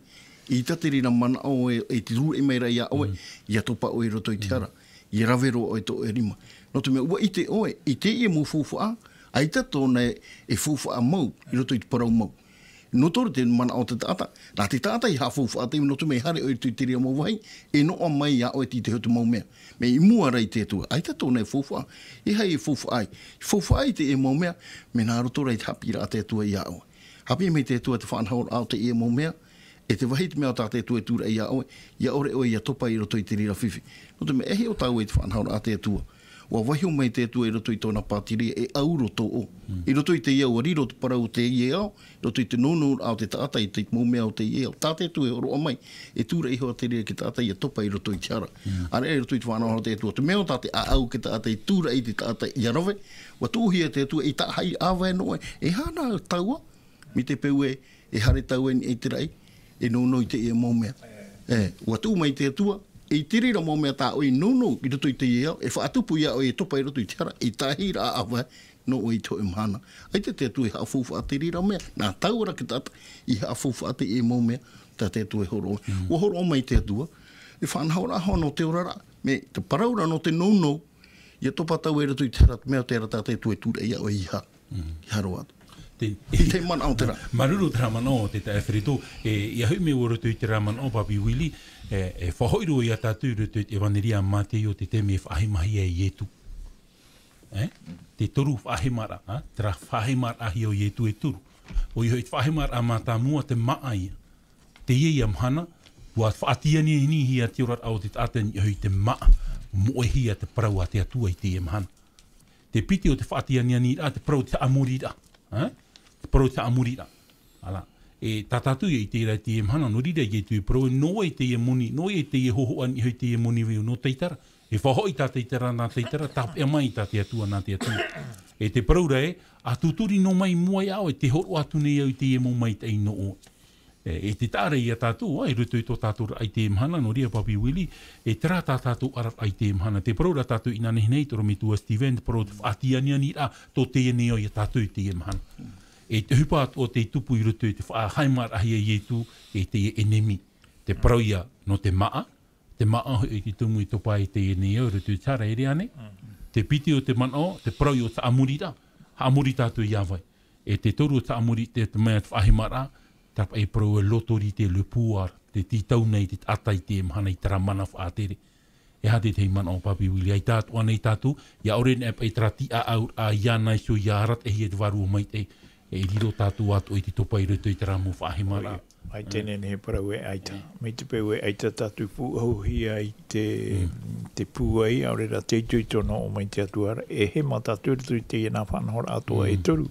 ʻEita te reira manaʻo e, e tūraʻi mai ra iā ʻoe, Mm. ʻia topa ʻoe i roto i te Mm. hara. ʻIa rave roa ʻoe tō ʻoe rima. Nō te mea ʻua ʻite ʻoe, i teie mau faufaʻa, ʻaita tōna e, e faufaʻa mau, i roto i te parau mau. Nō te reira te manaʻo o te taʻata, nā te taʻata e haʻafaufaʻa te, nō te mea e haere ʻoe i roto i te reira mau vāhi, e noaʻa mai iā ʻoe te, te hotu mau mea. Mea i mua ra i te Atua, ʻaita tōna e faufaʻa, e aha e faufaʻa ai? Faufaʻa i teie mau mea, mea nā roto ra i te haʻapiʻiraʻa a te Atua iā ʻoe. Haʻapiʻi mai te Atua te faʻanahoraʻa o teie mau mea, e te vāhi te mea tā te Atua e tūraʻi iā ʻoe, ʻia ʻore ʻoe ʻia topa i roto i te reira fifi. Nō te mea e hiʻo tāua i te faʻanahoraʻa a te Atua. Ua vaiho mai te Atua i roto i tōna pātireia e ʻauro tōʻo. I roto i teie ao, ua riro te parau o teie ao, i roto i te nounou o te taʻata i te mau mea o teie ao. Tā te Atua e hōroʻa mai, e tūraʻi iho ā te reira ki te taʻata ʻia topa i roto i te hara. ʻĀreʻa i roto i te faʻanahoraʻa o te Atua. Te mea ʻo tā te ʻāʻau ki te taʻata i tūraʻi i te taʻata ʻia rave, ua tuʻuhia e te Atua, ʻei taʻahaʻi ʻāvae nō ʻoe. E aha nā taua? Mai te peu ē, e haere tāua i niʻa i te raʻi, e nounou i teie mau mea. E, ua tuʻu mai te Atua, e i te reira mau mea tā ʻoe i nounou i roto i teie ao, e faʻatupu ia ʻoe e topa i roto i te hara, ʻei taʻahaʻiraʻa ʻāvae nō ʻoe i te hōʻē mahana. ʻAita te Atua e haʻafaufaʻa te reira mea, nā taua rā te taʻata i haʻafaufaʻa teie mau mea, tā te Atua e hōroʻa. Ua hōroʻa mai te Atua, e faʻanahoraʻa hoʻi nō te oraraʻa, mai te parau ra nō te nounou, ʻia topa tāua i roto i te hara, te mea o te hara tā te Atua e tūraʻi ia ʻoe i hā. I haro atu. Te, i te manaʻo terā. Māuruuru terā manaʻo, te taeaʻe Ferito, e, ʻia hoʻi mai ʻoe i roto i terā manaʻo, Papi Willie, e, e faʻahoʻi roa ia tātou i roto i te ʻEvaneria a Māteo, te taime e faʻahemahia e Ietu. E? Te toru faʻahemaraʻa, a? Terā faʻahemaraʻahia o Ietu e toru. ʻOia hoʻi te faʻahemaraʻa mātāmua te māʻa ia. Teie ia mahana, ua faʻatianianihia te oraraʻa o te taʻata i niʻa i te māʻa, moʻehia te parau a te Atua i teie mahana. Te piti o te faʻatianianiraʻa, te parau o te haʻamoriraʻa. E? Te parau o te haʻamoriraʻa. Ala. E tā tātou ia ʻite ra i teie mahana, nō reira Ietu e parau, nō vai teie moni, nō vai teie hōhoʻa i niʻa i teie moni vaiiho, nō Taitara. E faʻahoʻi tā Taitara, nā Taitara, tāpeʻa mai tā te Atua, nā te Atua. E te parau ra ē, ʻa tūturi noa mai i mua iā ʻoe, tē hōroʻa atu nei au i teie mau maitaʻi nō ʻoe. E, e te taʻa ra ia tātou, ā, i roto i tō tātou oraraʻa i teie mahana, nō reira Papi Willie, e terā tā tātou oraraʻa i teie mahana. Te parau ra tātou inanahi nei, te ʻorometua Steven, te parau o te faʻatianianiraʻa, tō teie nei ao ia tātou i teie mahana. E te ʻohipa atoʻa tei tupu i roto i te faʻahemaraʻahia e Ietu, e teie ʻenemi. Te parau ia nō te māʻa, te māʻa hoʻi te tumu i topa i teie nei ao i roto i te hara, ʻere ānei? Te piti o te manaʻo, te parau ia o te haʻamoriraʻa, haʻamori tātou iā vai. E te toru o te haʻamori, te, te mea te faʻahemaraʻa, terā paʻi parau e l'autorité, le pouvoir, te tītau nei te taʻata i teie mahana i terā mana faʻatere. E aha te tahi manaʻo, Papi Willie, ʻaita atoʻa nei tātou, ʻia ʻore nei paʻi terā tiʻaʻauraʻa iāna iho ʻia arataʻihia te Vārua Maitaʻi, e riro tātou atoʻa i te topa i roto i terā mau faʻahemaraʻa. ʻAita e nehenehe e parau ē ʻaita. Mai te peu ē ʻaita tātou pūʻohuhia i te, te pūai, ʻaore rā te itoito nō ʻō mai te Atua ra, e hema tātou i roto i teie nā faʻanahoraʻa atoʻa e toru.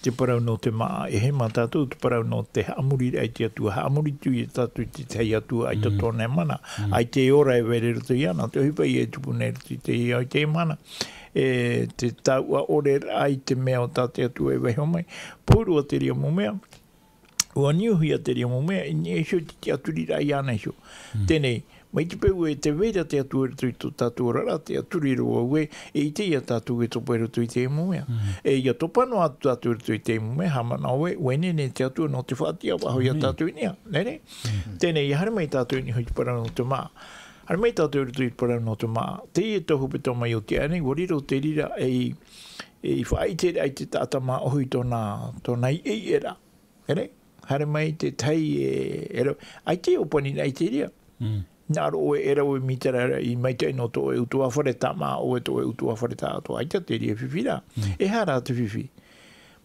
Te parau nō te māʻa, e hema tātou, te parau nō te haʻamoriraʻa i te Atua, haʻamori atu ia tātou i te tahi Atua, ʻaita tōna mana, ʻaita e ora e vai ra i roto iāna, te ʻohipa ia e tupu nei i roto i teie ao i teie mahana. E te taua ʻoreraʻa i te mea o tā te Atua e vaiho mai. Pauroa te reira mau mea, ua niuhia te reira mau mea, i niʻa iho i te tiʻaturiraʻa iāna iho. Teie nei, mai te peu ē tē vai ra te Atua i roto i tō tātou oraraʻa, te tiʻaturi roa vau ē, e ʻite ia tātou e topa i roto i teie mau mea. E ʻia topa noa atu tātou i roto i teie mau mea, haʻamanaʻo vau ē, ʻua ineine te Atua nō te faʻatiʻa faʻahou ia tātou i niʻa. Nē reira? Teie nei, ʻia haere mai tātou i niʻa i te parau nō te māʻa. Haere mai tātou i roto i te parau nō te māʻa. Teie tau hepetoma i ʻō atu nei, ua riro te reira ei, ei faʻaʻiteraʻa i te taʻata māʻohi tōna, tōna ʻeiʻeiraʻa. Nē reira? Haere mai te tahi e, e rave, ʻaita e ʻōpaniraʻa i te reira. Nā roto e rave mītera i maitaʻi nō tō ʻoe ʻutuāfare, tāmā ʻoe tō ʻoe ʻutuāfare tāʻatoʻa, ʻaita te reira fifi ra. E aha rā te fifi?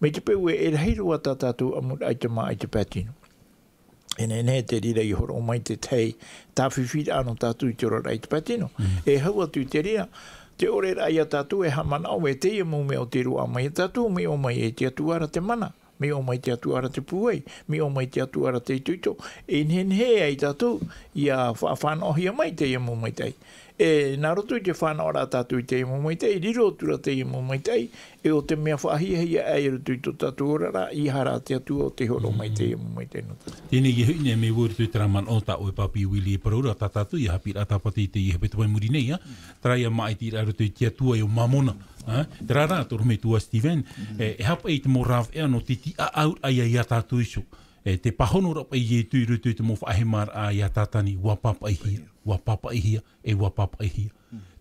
Mai te peu ē, e rahi roa tā tātou ʻamuraʻa i te māʻa i te pae tino. E nehenehe te reira i hōroʻa mai te tahi tāfifiraʻa nō tātou i te oraraʻa i te pae tino. E hau atu i te reira, te ʻoreraʻa ia tātou e haʻamanaʻo ē teie mau mea ʻo tei roaʻa mai ia tātou, mea ʻō mai e te Atua ra te mana. Mea ʻō mai te Atua ra te pūai, mea ʻō mai te Atua ra te itoito, e nehenehe ai tātou ʻia fa-, fānaʻohia mai teie mau maitaʻi. E nā roto i te fānaʻoraʻa tātou i teie mau maitaʻi, riro atu ra teie mau maitaʻi, e ʻo te mea faʻahiahia aʻe i roto i tō tātou oraraʻa, ʻeiaha rā te Atua ʻo tei hōroʻa mai teie mau maitaʻi nō tātou. Teie nei, e hoʻi nei mai vau i roto i terā manaʻo tā ʻoe Papi Willie e parau ra, tā tātou ʻia haʻapiʻiraʻa tāpati i teie hepetoma i muri nei, ā. Terā ïa māʻitiraʻa i roto i te Atua ʻo Mamona. Ā, terā rā, tō ʻorometua Steven, e, e aha paʻi te mau rāveʻa nō te tiʻaʻauraʻa ia tātou iho. E, te pāhonoraʻa paʻi Ietu i roto i te mau faʻahemaraʻa ia Tātani, ʻua pāpaʻihia, ʻua pāpaʻihia, e ʻua pāpaʻihia.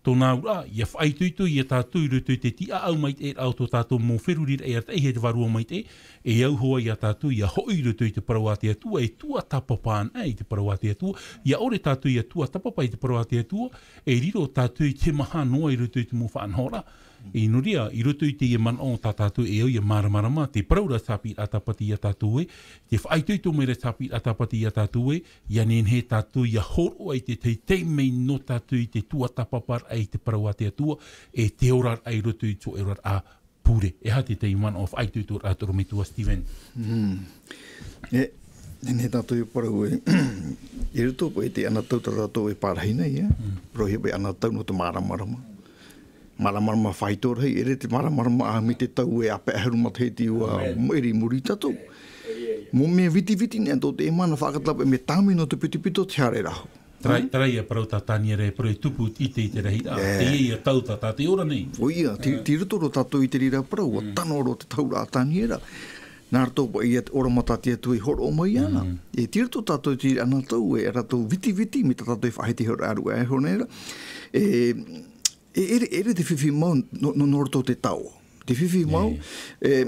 Tōna auraʻa, ʻia faʻaitoito ia tātou i roto i te tiʻaʻau maitaʻiraʻa o tō tātou mau feruriraʻa ʻia arataʻihia e te Vārua Maitaʻi, e auaha ia tātou ʻia hoʻi i roto i te parau a te Atua, e tuatāpapa ana i te parau a te Atua, ʻia ʻore tātou ʻia tuatāpapa i te parau a te Atua, e riro tātou i te maha noa i roto i te mau faʻanahoraʻa, I nō reira, i roto i teie manaʻo tā tātou e au ia māramarama, te parau ra te haʻapiʻiraʻa Tāpati ia tātou ē, te faʻaitoito mai ra te haʻapiʻiraʻa Tāpati ia tātou ē, ia nehenehe tātou ia hōroʻa i te tahi taime nō tātou i te tuatāpaparaʻa i te parau a te Atua, e te oraraʻa i roto i tō oraraʻa pure. E aha te tahi manaʻo faʻaitoitoraʻa tō ʻorometua Stephen? Mm. E, nehenehe tātou e parau ē, i roto paʻi i te anotau tā tātou e pārahi nei, ē? Mm. Parauhia paʻi anotau nō te māramarama. Māramarama faito rahi, ʻeʻere te māramarama ʻāmui te tau e ʻāpeʻa e huru matahiti ua maʻiri i muri ia tātou. Mau mea vitiviti nei atoʻa te mana faʻakata paʻi mea tāmau nō te pitopito te haere ra. Terā, terā ia parau tā Taniera e parau e tupu i te, i te rahiraʻa. Teie ia tau tā tātou e ora nei. ʻOia, tei, tei roto roa tātou i te reira parau, ʻua tano roa te tahuraʻa a Taniera. Nā roto paʻi ia te ʻorometua a te Atua i hōroʻa mai iāna. E tei roto tātou i te anotau e rātou vitiviti, mai tā tātou e faʻaʻite i hōroʻa atu e hōroʻa nei ra. E, e, ʻeʻere, ʻeʻere te fifi mau nō, nō, nō roto te tao. Te fifi mau, e,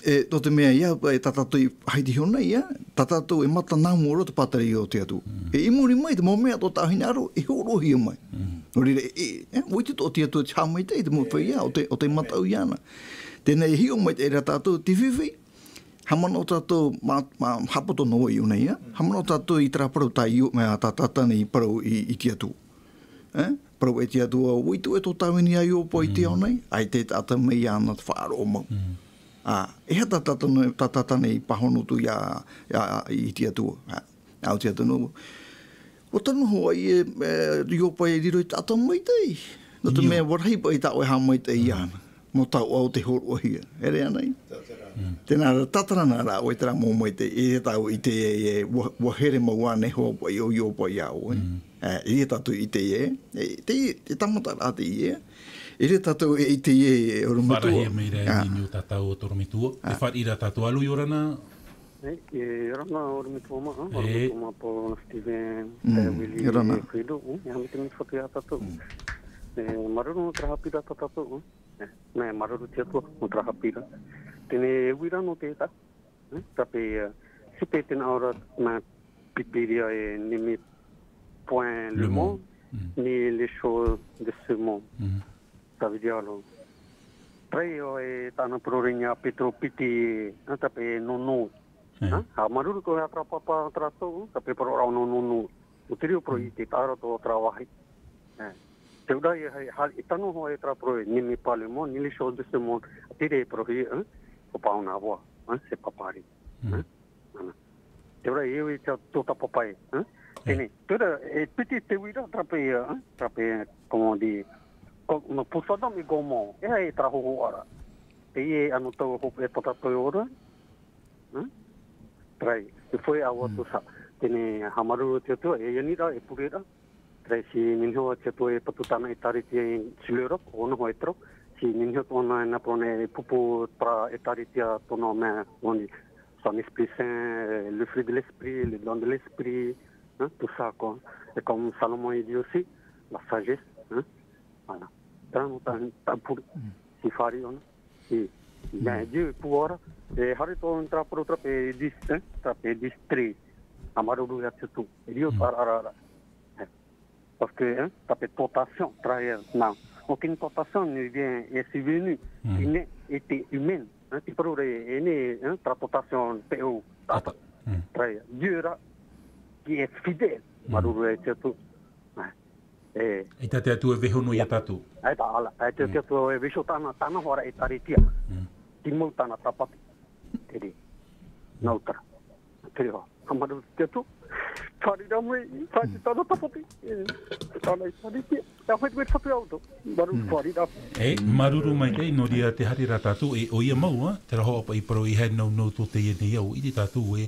e, nō te mea ia, e, tā tātou i faʻaʻite iho nei, ia, tā tātou e mata nā mua roa te pātireia o te Atua. E, i muri mai, te mau mea atoʻa tāʻu hinaʻaro, e hōroʻahia mai. Nō reira, e, e, e, ʻua ʻite atoʻa te Atua te haʻamaitaʻi, te mau feiā, ʻo tē, ʻo tē mataʻu iāna. Tēnā e hiʻo mai te reira tātou, te fifi, haʻamanaʻo tātou, mā, mā, haʻapoto noa i ʻō nei, ia. Haʻamanaʻo tātou i terā parau tā Io-, mea tā, tā Tātane i parau i, i te Atua. E? Parau e te Atua, ʻua ʻite ʻoe tō tāvini a Iopa i te ao nei, ʻaita e taʻata mai iāna te faʻaroʻo mau. Ā, e aha tā Tātane, tā Tātane i pāhono atu ia, ia, i te Atua. Ā, ʻo te Atua nō, ʻua tano hoʻi e, e, Iopa e riro i te taʻata maitaʻi. Nō te mea ʻua rahi paʻi tā ʻoe haʻamaitaʻi iāna. Nō taua ʻo tē hōroʻahia. ʻEʻere ānei? Tēnā, tātarahapa rā ʻoe terā mau maitaʻi, e tāʻu i ʻite e, e, ʻua, ʻua here mau ānei hoʻi paʻi ʻo Iopa ia ʻoe. E, e tātou i ʻite e, e, te, te tāmataraʻa teie. E tātou e ʻite e, e ʻorometua. Faʻaʻite mai ra e nini o tātou o tō ʻorometua. E fāriʻi ra tātou, alo, ʻia ora na. E, ʻia ora na ʻorometua mā, ʻorometua mā Paul, Stephen, e, Willie, ʻia ora na. E Fredo, e, e haere mai te mea fatu ia tātou. E, māuruuru nō terā haʻapiʻiraʻa tā tātou, e. E, mea māuruuru te Atua, nō terā haʻapiʻiraʻa. Teie nei e uiraʻa nō te ʻētā. Hein, ça fait, euh, si tu étais en aura, ma pipiria et ni mes points le monde, ni les choses de ce monde. Ça veut dire, alors, terā e tāna parau ra ia Petero piti, hein, ça fait non, non. Hein? Ha māuruuru koe a terā pāpā, terā tō, hein, ça fait parau ra non, non, non. ʻO te reo parau i te taʻata o terā vāhi. Eh. Te ura e hai, ha, e tano hoʻi e terā parau, ni mes pas le monde, ni les choses de ce monde. Te reira e parauhia, hein? Faut pas en avoir, hein? C'est pas pareil. Hein? Ana. Te ura e au i te tō tā pāpā, hein? Teie nei. Te ura, e piti te uiraʻa, terā paʻi, hein? Terā paʻi, comment on dit? Ko, no, pour Sodome et Gomorrhe, e hai terā hōhoʻa ra. Teie anotau hope e tā tātou e ora. Hein? Terā, e fai ʻaua tō sā. Teie nei, haʻamāuruuru te Atua, e ani ra, e pure ra. Terā, si niʻa iho te Atua e patu tāna ʻĒkālesia sur l'Europe, ʻōna hoʻi e toro. Si niʻa iho tōna e nā parau nei e pupu terā ʻĒkālesia tōna mea, on dit, son esprit saint, euh, le fruit de l'esprit, le don de l'esprit, hein, tout ça, quoi. Et comme Salomon, il dit aussi, la sagesse, hein. Voilà. Terā nō tā, tā pure. Si fāriʻi ʻōna. E, ia, e Dieu e pū ra, e haere atoʻa terā parau terā paʻi dix, hein, terā paʻi dix treize. Haʻamāuruuru ia te Atua. E riro terā ra, ra. Hein. Parce que, hein, terā paʻi tentation, terā ia, non. Aucune tentation ne vient, est venue, qui n'est été humaine. Hein, te parau ra, e nei, hein, terā tentation, peʻo, tata. Terā ia, Dieu ra, qui est fidèle. Māuruuru ia te Atua. Hein. E. ʻAita te Atua e vaiiho noa ia tātou. ʻAita, ala, ʻaita te Atua e vaiiho tāna, tāna hoʻi ra ʻĒkālesia. Te mau tāna tāpati. Te reira. Nā ʻō terā. Te reira. Haʻamāuruuru te Atua. Fāriʻi ra mai, fāriʻi tāna tāpati. E, tāna ʻĒkālesia. Ia, fāriʻi mai te Fatu ia ʻoutou. Māuruuru, fāriʻi ra. E, māuruuru maitaʻi, nō reira te haere ra tātou, e, ʻoia mau, ā, terā hoʻi paʻi parau e haere nounou tō teie nei ao, ʻite tātou ē,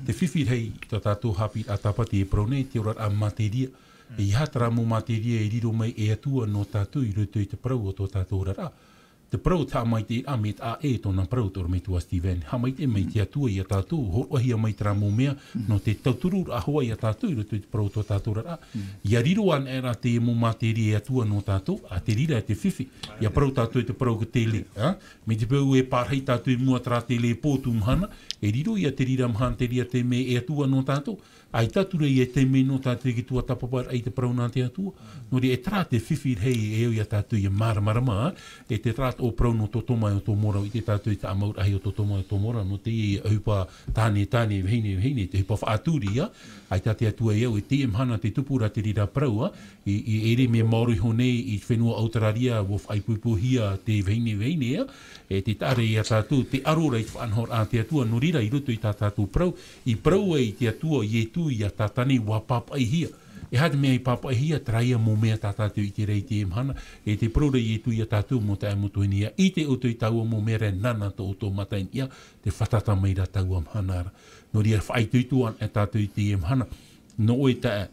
te fifi rahi tā tātou haʻapiʻiraʻa Tāpati e parau nei, te oraraʻa materia, E, ʻeiaha terā mau materia e riro mai e Atua nō tātou i roto i te parau o tō tātou oraraʻa. te parau o te haʻamaitaʻiraʻa, mea taʻa ʻē tōna parau, te ʻorometua Stephen. Haʻamaitaʻi mai te Atua ia tātou, hōroʻahia mai terā mau mea, nō te tauturu raʻa hoʻi ia tātou, i roto i te parau o tō tātou oraraʻa. Ia riro anaʻe rā te mau mātēria e Atua nō tātou, ā, te reira te fifi. Ia parau tātou i te parau o te tele, ā? Mai te peu e pārahi tātou i mua terā tele e pō tū mahana, e riro ia te reira mahana te reira te mea e Atua nō tātou. ʻAita atu ra ia te mea nō tātou i te tuatāpaparaʻa i te parau nā te Atua. Nō reira, e terā te fifi rahi e au ia tātou ia māramarama, e te terā o parau nō Totoma e Tomora, i te tātou i te ʻāmauraʻa o Totoma e Tomora, nō teie ʻohipa tāne, tāne, vahine, vahine, te ʻohipa faʻaturi ia. ʻAita te Atua e au, e teie mahana te tupu ra te reira parau, ā, i, i ʻere mea maoro iho nei i te fenua Auteraria, ʻua faʻaipoipohia te vahine, vahine, ā, e te taʻa ra ia tātou, te aro ra i te faʻanahoraʻa a te Atua, nō reira i roto i tā tātou parau, i parau ai te Atua, Ietu, ia Tātane, ʻua pāpaʻihia. E aha te mea i pāpaʻihia, terā ia mau mea tā tātou i ʻite ra i teie mahana, e te parau ra Ietu ia tātou, mau taeaʻe mau tuahine, ʻite ʻoutou i taua mau mea ra, nāna tō ʻoutou mata i niʻa, tē fātata mai ra taua mahana ra. Nō reira faʻaitoito anaʻe tātou i teie mahana, nō ʻoe taeaʻe,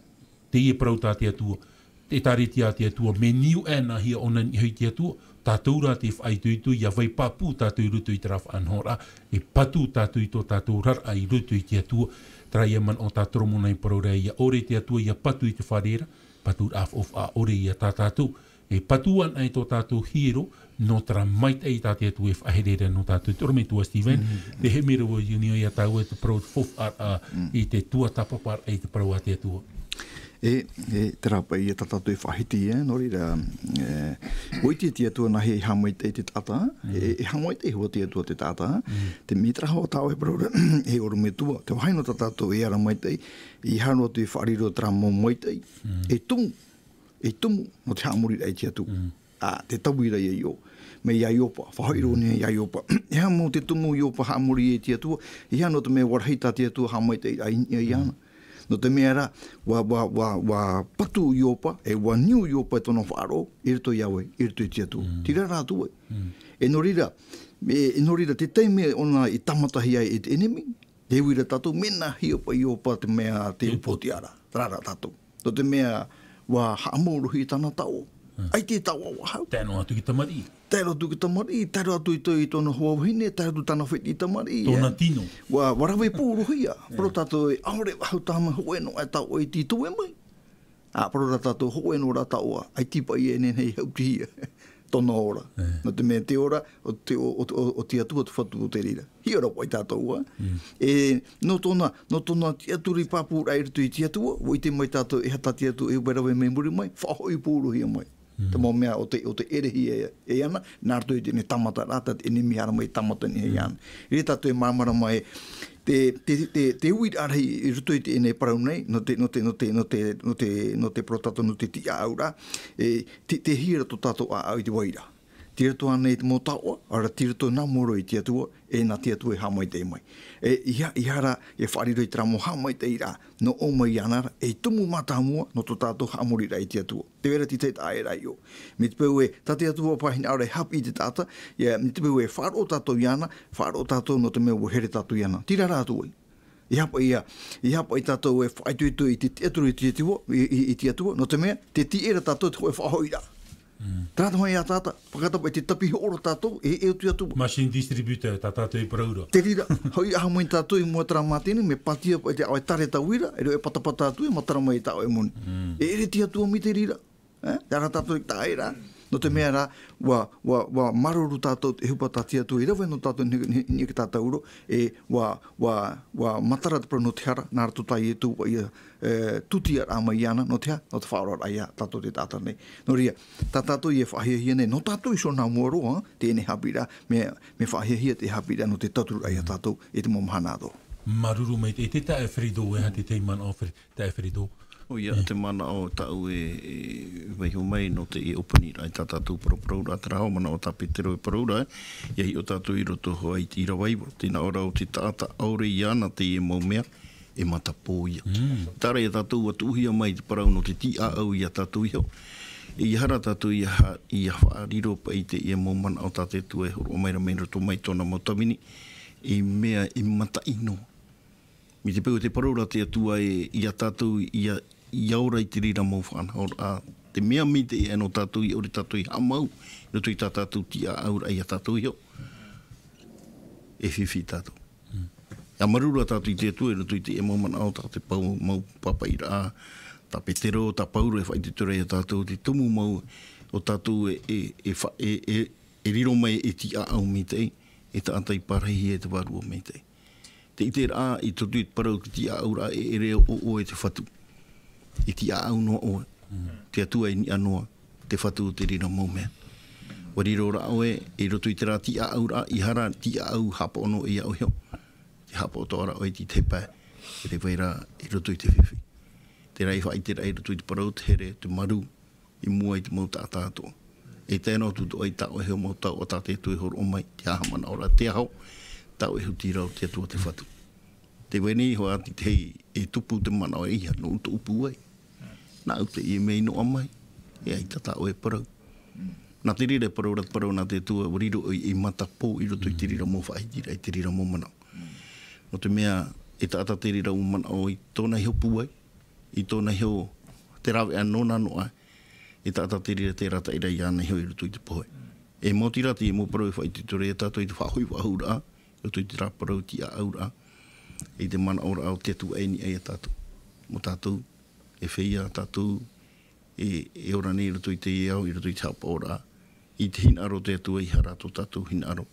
teie parau tā te Atua, te ʻĒtārētia a te Atua, mea niu anaʻe hia ʻōna i niʻa i te Atua, tātou rā tē faʻaitoito, ʻia vai pāpū tātou i roto i terā faʻanahoraʻa, e patu tātou i tō tātou oraraʻa i roto i te Atua, terā ia manaʻo tā Toromona i parau ra, ʻia ʻore te Atua, ʻia patu i te fare ra, patu rā faufaʻa ʻore ia tā tātou, e patu anaʻe tō tātou hiero, nō terā maitaʻi tā te Atua e faʻahere ra nō tātou. Te ʻorometua Stephen, te hēmera ʻo Junio ia tāua te parau faufaʻa, ā, i te tuatāpaparaʻa i te parau a te Atua. E, e, terā paʻi ia tā tātou e faʻahiti, e, nō reira, e, ʻua ʻite te Atua nāhea e haʻamaitaʻi te taʻata, e, e haʻamaitaʻi hoʻi te Atua te taʻata, te mea terā hoʻi tā ʻoe e parau ra, e ʻorometua, te vāhi nō tā tātou e ara maitaʻi, ʻeiaha noa atu e faʻariro terā mau maitaʻi, e tumu, e tumu, nō te haʻamoriraʻa i te Atua. Ā, te tauira ia ʻoe. Mai ia Iopa, faʻahoʻi roa nei ia Iopa. E aha mau te tumu Iopa haʻamori ai i te Atua, ʻeiaha nō te mea ʻua rahi tā te Atua haʻamaitaʻi i niʻa iāna. Nō te mea rā, ʻua, ʻua, ʻua, ʻua patu Iopa, e ʻua niu Iopa i tōna faʻaroʻo, i roto iā ʻoe, i roto i te Atua. Terā rā atu ē. E nō reira, e, e nō reira, te taime ʻōna i tāmatahia ai e te ʻenemi, te uira tātou, mea nāhea paʻi Iopa te mea te upoʻotiʻa ra, terā rā tātou. Nō te mea, ʻua haʻamauruhia tāna taoʻa. ʻAita e taoʻa ʻua hau. Tae noa atu ki tamariʻi. Tae noa atu ki tamariʻi, tae noa atu i tō, i tōna hoa vahine, tae noa atu tāna fētiʻi tamariʻi, tōna tino. ʻUa, ʻua rave pūruhia. Parau tātou e ʻaore vau tāmau hōʻē noa e taoʻa i tītau mai. Ā, parau rā tātou hōʻē noa rā taoʻa, ʻaita paʻi e nehenehe e haʻutihia tōna ora. Nō te mea te ora, o te, o, o, o, o te Atua te Fatu o te reira. Hiʻo ra paʻi tātou, ā. E, nō tōna, nō tōna tiʻaturi pāpūraʻa i roto i te Atua, ʻua ʻite mai tātou e aha tā te Atua e vai rave mai muri mai, faʻahoʻi pūruhia mai. Te mau mea o te, o te ʻerehia e, e ana, nā roto i teie tāmataraʻa, tā te ʻenemi e haere mai tāmata nei e ana. E tātou e māramarama e, te, te, te, te uiraʻa rahi i roto i teie parau nei, nō te, nō te, nō te, nō te, nō te, nō te parau tātou nō te tiʻaʻauraʻa, e, te, te hia ra tō tātou ʻāʻau i te vai ra. Tei roto ānei te mau taoʻa, ʻaore rā tei roto nā mua roa i te Atua, e nā te Atua e haʻamaitaʻi mai. E, ʻeiaha, ʻeiaha rā, e faʻariro i terā mau haʻamaitaʻiraʻa, nō ʻō mai iāna ra, e tumu mātāmua, nō tō tātou haʻamoriraʻa i te Atua. Tē vai ra te tahi taʻa ʻē ra ʻoia. Mai te peu ē, tā te Atua paʻi hinaʻaro e haʻapiʻi i te taʻata, ʻia, mai te peu ē, faʻaroʻo tātou iāna, faʻaroʻo tātou nō te mea ʻua here tātou iāna. Terā rā atu ē. ʻEiaha paʻi ia, ʻeiaha paʻi tātou e faʻaitoito i te, te Atua, i te Atua, i, i, i te Atua, nō te mea, tē tīaʻi ra tātou te hōʻē faʻahoʻiraʻa. Terā te hōʻē ia tātou, fakatapu e te tapihoʻo ra tātou, e, e o te Atua. Machine distributeur, tā tātou e parau ra. Te reira, hoʻi aha mai tātou i mua terā mātini, mea pātia paʻi te ʻāʻau e tare tauira, e reo e patapata atu, e matara mai i tā ʻoe moni. E ʻere te Atua mai te reira. E, terā tātou i taʻa ʻē ra. Nō te mea rā, ʻua, ʻua, ʻua māuruuru tātou te ʻohipa tā te Atua i rave nō tātou ni, ni, ni ki tātou roa, e, ʻua, ʻua, ʻua matara te parau nō te hara, nā roto tā Ietu, ʻua ia, e, tūtiaraʻa mai iāna, nō te aha, nō te faʻaoraraʻa ia tātou te taʻata nei. Nō reira, tā tātou e faʻahiahia nei, nō tātou iho nā mua roa, teie haʻapiʻiraʻa, mea, mea faʻahiahia te haʻapiʻiraʻa nō te tautururaʻa ia tātou, i te mau mahana atoʻa. Māuruuru maitaʻi, e te taeaʻe Ferido, e aha te tahi manaʻo Feri-, taeaʻe Ferido. ʻOia, te manaʻo tāʻu e, e vaiiho mai nō teie ʻōpani ra i tā tātou parauparauraʻa, terā hoʻi manaʻo tā Petero e parau ra, ʻia hiʻo tātou i roto hoʻi i te ʻīrava iva, tē nā ʻō ra ʻo te taʻata ʻaore iāna teie mau mea, e matapō ia. Terā ia tātou ʻua tuʻuhia mai te parau nō te tīaʻau ia tātou iho. ʻEiaha rā tātou ʻia ha-, ʻia faʻariro paʻi i teie mau manaʻo tā te Atua e hōroʻa mai ra mai roto mai tōna mau tāvini, ei mea e mataʻi noa. Mai te peu e parau ra te Atua e, ia tātou, ia, ia ora i te reira mau faʻanahoraʻa, Te mea maitaʻi ʻaʻe nō tātou, ʻia ʻore tātou i haʻamau i roto i tā tātou tiʻaʻauraʻa ia tātou iho, e fifi tātou. ʻIa māuruuru tātou i te Atua i roto i teie mau manaʻo, tā te pau mau pāpaʻiraʻa, tā Petero, tā Pauro e faʻaitoito ra ia tātou, te tumu mau o tātou e, e, e fa-, e, e, e riro mai e tiʻaʻau maitaʻi, e taʻata i pārahihia e te Vārua Maitaʻi. Te ʻiteraʻa i te Atua i te parau, te tiʻaʻauraʻa e ʻere ʻo ʻoe te Fatu. E tiʻaʻau noa ʻoe. Te Atua i niʻa noa, te Fatu o te reira mau mea. ʻUa riro ra ʻoe, i roto i terā tiʻaʻauraʻa, ʻeiaha ra tiʻaʻau haʻapaʻo noa ia ʻoe iho. Tē haʻapaʻo atoʻa ra ʻoe i te tahi pae, e te vai ra i roto i te fifi. Terā i faʻaʻite ra i roto i te parau, te here, te maru, i mua i te mau taʻata atoʻa. E tae noa atu atoʻa i tā ʻoe iho mau taoʻa tā te Atua e hōroʻa mai, te aha manaʻo ra te aho, tā ʻoe huti ra o te Atua te Fatu. Tē vai nei hoʻi te tahi e tupu te manaʻo, ʻeiaha nōʻu tōʻu pūai. Nāʻu teie mea i noaʻa mai, e ʻaita tā ʻoe e parau. Nā te reira e parau ra te parau nā te Atua, ʻua riro ʻoe ei matapō i roto i te reira mau faʻahitiraʻa, i te reira mau manaʻo. Nō te mea, e taʻata te reira ʻua manaʻo i tōna iho pūai, i tōna iho te rāveʻa nōna noa, e taʻata te reira te arataʻi ra iāna iho i roto i te pohe. E maoti rā teie mau parau e faʻaitoito ra ia tātou i te faʻahoʻi faʻahou ra, i roto i terā parau tiʻaʻau ra, i te manaʻo ra o te Atua e niʻa ia tātou. Mō tātou, e feiā tātou, e, e ora nei i roto i teie ao, i roto i te haʻapaʻoraʻa, i te hinaʻaro o te Atua, ʻeiaha rā tō tātou hinaʻaro.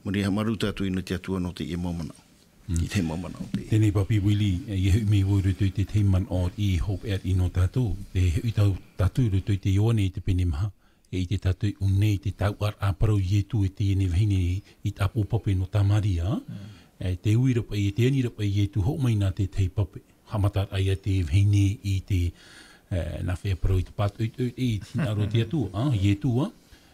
Maria, haʻamāuruuru tātou i te Atua nō teie mau manaʻo. Mm. I te mau manaʻo te. Teie nei, Papi Willie, e, ʻia hoʻi mai vau i roto i te tahi manaʻo i hopeʻa nō tātou, e hoʻi tātou i roto i te Ioane i te pene maha, e ʻite tātou i ʻō nei te taoʻa parau Ietu e teie nei vahine i te ʻāpoʻo pape nō Tamaria. Mm. E, tē ui ra paʻi, e tē ani ra paʻi Ietu hoʻo mai nā te tahi pape. Haʻamata ra ia te vahine i te, e, nā fea parau i te pātoʻitoʻi, i te hinaʻaro o te Atua, a, Ietu, a.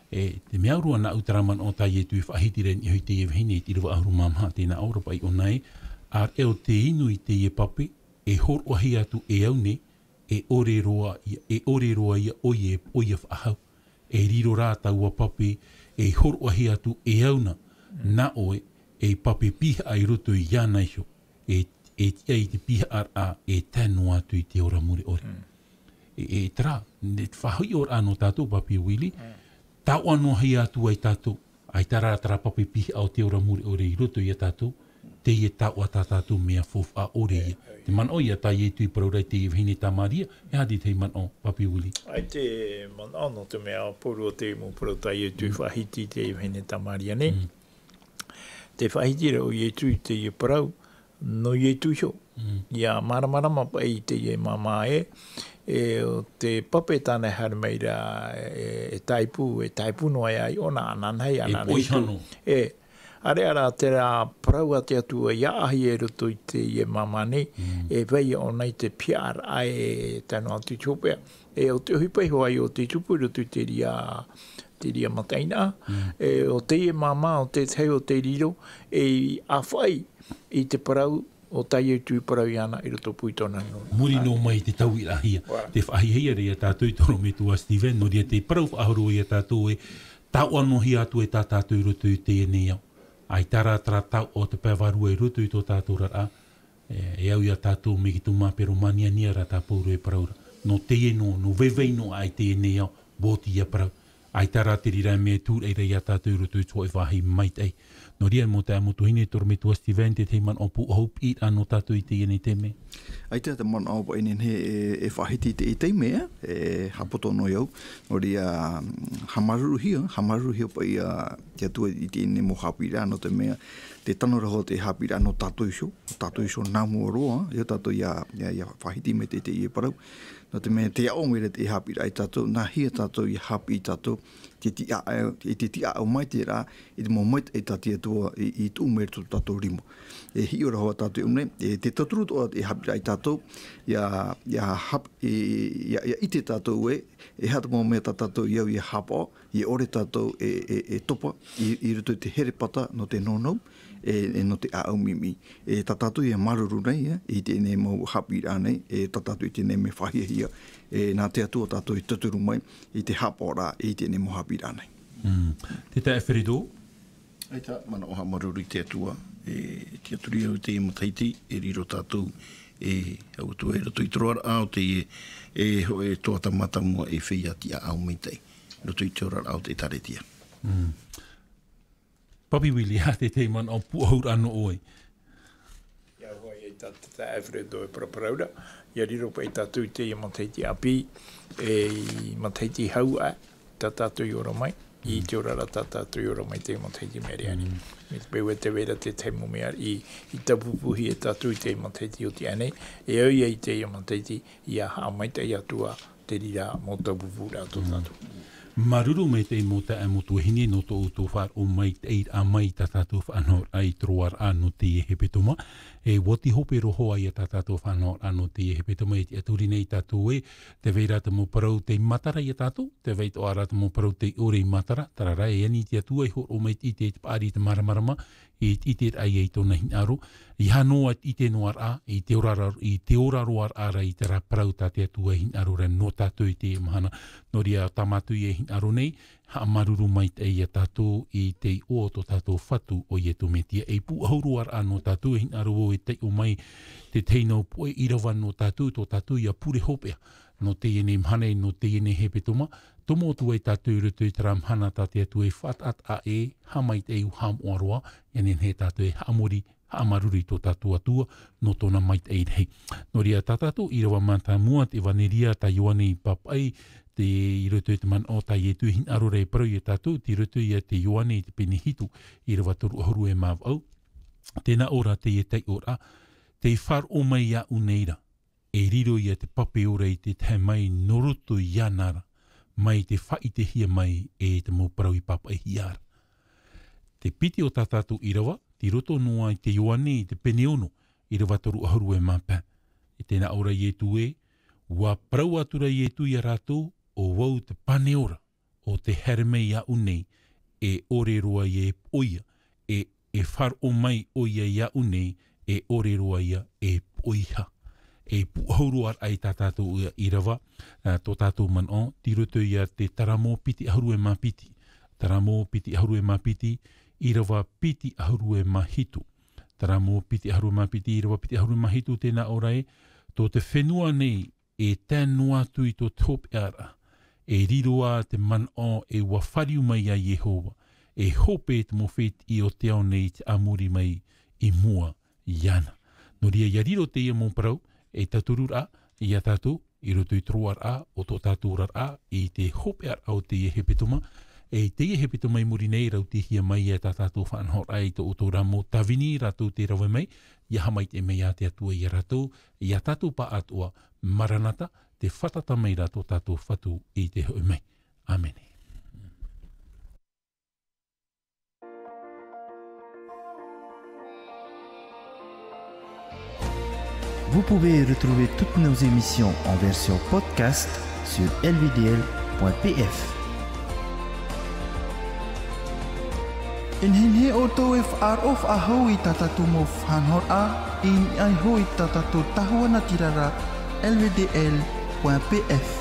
E, te mea ʻōrua nāʻu terā manaʻo tā Ietu i faʻahiti ra i niʻa i teie vahine i te ʻīrava ʻahuru mā maha, tē nā ʻō ra paʻi ʻōna ē, ʻāreʻa ʻo tē inu i teie pape, e hōroʻahia atu e au nei, e ʻore roa ia, e ʻore roa ia ʻoia, ʻoia faʻahou. E riro rā taua pape, e hōroʻahia atu e au na, nā ʻoe, ei pape pihaʻa i roto iāna iho, e, e tiʻa i te pihaʻaraʻa, e tae noa atu i te ora mure ʻore. Mm. E, e terā, te faʻahoʻiraʻa nō tātou, Papi Willie, mm, taoʻa noa hia atu ai tātou, ʻaita rā terā pape pihaʻa o te ora mure ʻore i roto ia tātou, teie taoʻa tā tātou mea faufaʻa ʻore ia. Te manaʻo ia tā Ietu i parau ra i te vahine Tamaria, e aha te tahi manaʻo, Papi Willie? ʻAita e manaʻo nō te mea ʻo Pauro te mau parau tā Ietu i faʻahiti i te vahine Tamaria nei. Mm. Tē faʻahiti ra ʻo Ietu i teie parau, nō Ietu iho. Mm. ʻIa māramarama paʻi i teie māmā ē, e, ʻo te pape tāna e haere mai ra, e, e tāipu, e tāipu noa ia i ʻōna, ananahi, e ananahi. Poihano. E, ʻāreʻa rā terā parau a te Atua ʻia ʻāhia i roto i teie māmā nei, mm, e vai ʻōna i te pihaʻaraʻa e tae noa atu i te hopeʻa. E ʻo te ʻohipa iho ā ʻo tei tupu i roto i te reira, te reira mataʻeinaʻa. Mm. E ʻo teie māmā, ʻo te tahi o te riro, e ʻāfaʻi i te parau, ʻo tā Ietu i parau iāna i rotopū i tōna nūnaʻa. Muri noa mai i te tauiraʻahia. Voilà. Tē faʻahiahia ra ia tātou i te ʻorometua Steven, nō reira te parau faʻahou ia tātou ē, taoʻa noa hia atu e tā tātou i roto i teie nei ao. ʻAita rā terā taoʻa o te pae vārua i roto i tō tātou oraraʻa, e, e au ia tātou mai te mau māpero māniania ra tā Pauro e parau ra. Nō teie nō, nō vaivai noa i teie nei ao, voti ia parau. ʻAita rā te reira mea e tūraʻi ra ia tātou i roto i te hōʻē vāhi maitaʻi. Nō reira, mau taeaʻe, mau tuahine, te ʻorometua Steven, te tahi manaʻo pūʻohu piʻiraʻa nō tātou i teie nei taime? ʻAita te manaʻo paʻi e nehenehe e, e faʻahiti i te, i te taime, e, haʻapoto noa iāʻu. Nō reira, mm, haʻamāuruuruhia, haʻamāuruuruhia paʻi ia te Atua i teie nei mau haʻapiʻiraʻa, nō te mea, tē tano ra hoʻi te haʻapiʻiraʻa nō tātou iho, tātou iho nā mua roa, ʻia tātou ʻia, ʻia, ʻia faʻahiti mai te, teie parau. Nō te mea tē aʻo mai ra te haʻapiʻiraʻa ia tātou, nā hea tātou ʻia haʻapiʻi tātou, te tiʻaʻau, i te tiʻaʻau mai terā, i te mau maitaʻi tā te Atua i, i tuʻu mai i tō tātou rima. E hiʻo ra hoʻi tātou i ʻō nei, e tē tauturu atoʻa te haʻapiʻiraʻa ia tātou, ʻia, ʻia hap-, e, ʻia, ʻia ʻite tātou ē, e aha te mau mea tā tātou i au ʻia haʻapaʻo, ʻia ʻore tātou e, e, e topa i, i roto i te herepata nō te nounou, e, e nō te ʻāʻau ʻimʻimi. E tā tātou ʻia māuruuru nei, e, i teie nei mau haʻapiʻiraʻa nei, e tā tātou i teie nei mea faʻahiahia, e nā te Atua tātou i tauturu mai i te haʻapaʻoraʻa i teie nei mau haʻapiʻiraʻa nei. Mm. Te taeaʻe Ferredo? ʻAita, manaʻo haʻamāuruuru i te Atua, e tiʻaturi au i teie matahiti, e riro tātou E, au atu i roto i te roaraʻa o te, e, ho-, e toa tamata mua e feiā tiʻaʻau maitaʻi. I roto i te oraraʻa o te ʻĒkālesia. Papi Willie, a te tei mana o puʻahuraʻa nō ʻoe. Ia hoa ia i tā, tā, tā Alfredo e paraparau ra. Ia riro paʻi tātou i teie matahiti ʻāpī, e i matahiti hau aʻe, tā tātou i ora mai, i te oraraʻa tā tātou i ora mai teie matahiti mea reira. Mm. Mai te peu e tē vai ra te tahi mau mea i, i tāpūpūhia e tātou i teie matahiti oti aʻenei, e au ia i teie matahiti, ia haʻamaitaʻi atu ā te reira mau tāpūpūraʻa tō tātou. Māuruuru maitaʻi mau taeaʻe, mau tuahine, nō tō ʻoutou faʻaroʻo maitaʻiraʻa mai i tā tātou faʻanahoraʻa i te roaraʻa nō teie hepetoma. E ʻua oti hope roa ia tā tātou faʻanahoraʻa nō teie hepetoma, e tiʻaturi nei tātou ē, tē vai ra te mau parau tei matara ia tātou, tē vai atoʻa ra te mau parau tei ʻore i matara, terā rā, e ani te Atua i hōroʻa mai i te, i te paʻari i te māramarama, i te ʻiteraʻa ia i tōna hinaʻaro, ʻeiaha noa i te ʻite noa ra, i te ora ra, i te ora roa ra, i terā parau tā te Atua e hinaʻaro ra nō tātou i teie mahana. Nō reira, tā mātou e hinaʻaro nei, haʻamāuruuru maitaʻi ia tātou i te iʻoa o tō tātou Fatu ʻo Iesu Mesia. E puʻohu roa ra nō tātou, e hinaʻaro vau e taiʻo mai te tahi nau poʻe ʻīrava nō tātou, tō tātou ia pure hopeʻa. Nō teie nei mahana, nō teie nei hepetoma, tomo atu ai tātou i roto i terā mahana tā te Atua e faʻataʻa e haʻamaitaʻi ʻua haʻamoʻa roa, ʻia nehenehe tātou e haʻamori, haʻamāuruuru i tō tātou Atua, nō tōna maitaʻi rahi. Nō reira, tā tātou ʻīrava mātāmua, te ʻEvaneria tā Ioane i pāpaʻi, te, i roto i te manaʻo tā Iesu e hinaʻaro ra e parau ia tātou, tei roto ia te Ioane i te pene hitu, ʻīrava toru ʻahuru e mā vaʻu. Tē nā ʻō ra teie taiʻoraʻa, tē faʻaroʻo mai iāʻu nei ra, e riro ia te pape ora i te tahe mai nō roto iāna ra, mai te faʻaʻitehia mai e te mau parau i pāpaʻihia ra. Te piti o tā tātou ʻīrava, tei roto noa i te Ioane i te pene ono, ʻīrava toru ʻahuru e mā pae. E tē nā ʻō ra Iesu ē, ʻua parau atu ra Iesu ia rātou, ʻo vau te pane ora, ʻo tē haere mai iāʻu nei, e ʻore roa ia e poʻia, e, e faʻaroʻo mai ʻoia iāʻu nei, e ʻore roa ia e poʻihā. E puʻohu roa ra i tā tātou ʻīrava, ā, tō tātou manaʻo, tei roto ia te Taramo piti ʻahuru e mā piti. Taramo piti ʻahuru e mā piti, ʻīrava piti ʻahuru e mā hitu. Taramo piti ʻahuru e mā piti, ʻīrava piti ʻahuru e mā hitu, tē nā ʻō ra ē, tō te fenua nei, e tae noa atu i tō te hopeʻa ra, e riro ā te manaʻo e ʻua fāriu mai ia Iehova, e hope te mau fētiʻi o te ao nei i te ʻāmuri mai i mua iāna. Nō reira, ʻia riro teie mau parau, e tauturu ra, ia tātou, i roto i te roaraʻa, o tō tātou oraraʻa, i te hopeʻa ra o teie hepetoma, e teie hepetoma i muri nei, rautihia mai ia tā tātou faʻanahoraʻa i tō ʻoutou rā mau tāvini, rātou tē rave mai, ʻia haʻamaitaʻi mai ia te Atua ia rātou, ia tātou pāʻatoʻa, Maranata, tē fātata mai ra tō tātou Fatu i te hoʻi mai. ʻĀmene. Vous pouvez retrouver toutes nos émissions en version podcast sur L V D L point P F. E nehenehe ʻoutou e faʻaroʻo faʻahou i tā tātou mau faʻanahoraʻa, i niʻa iho i tā tātou tahuʻa natirara, L V D L point P F.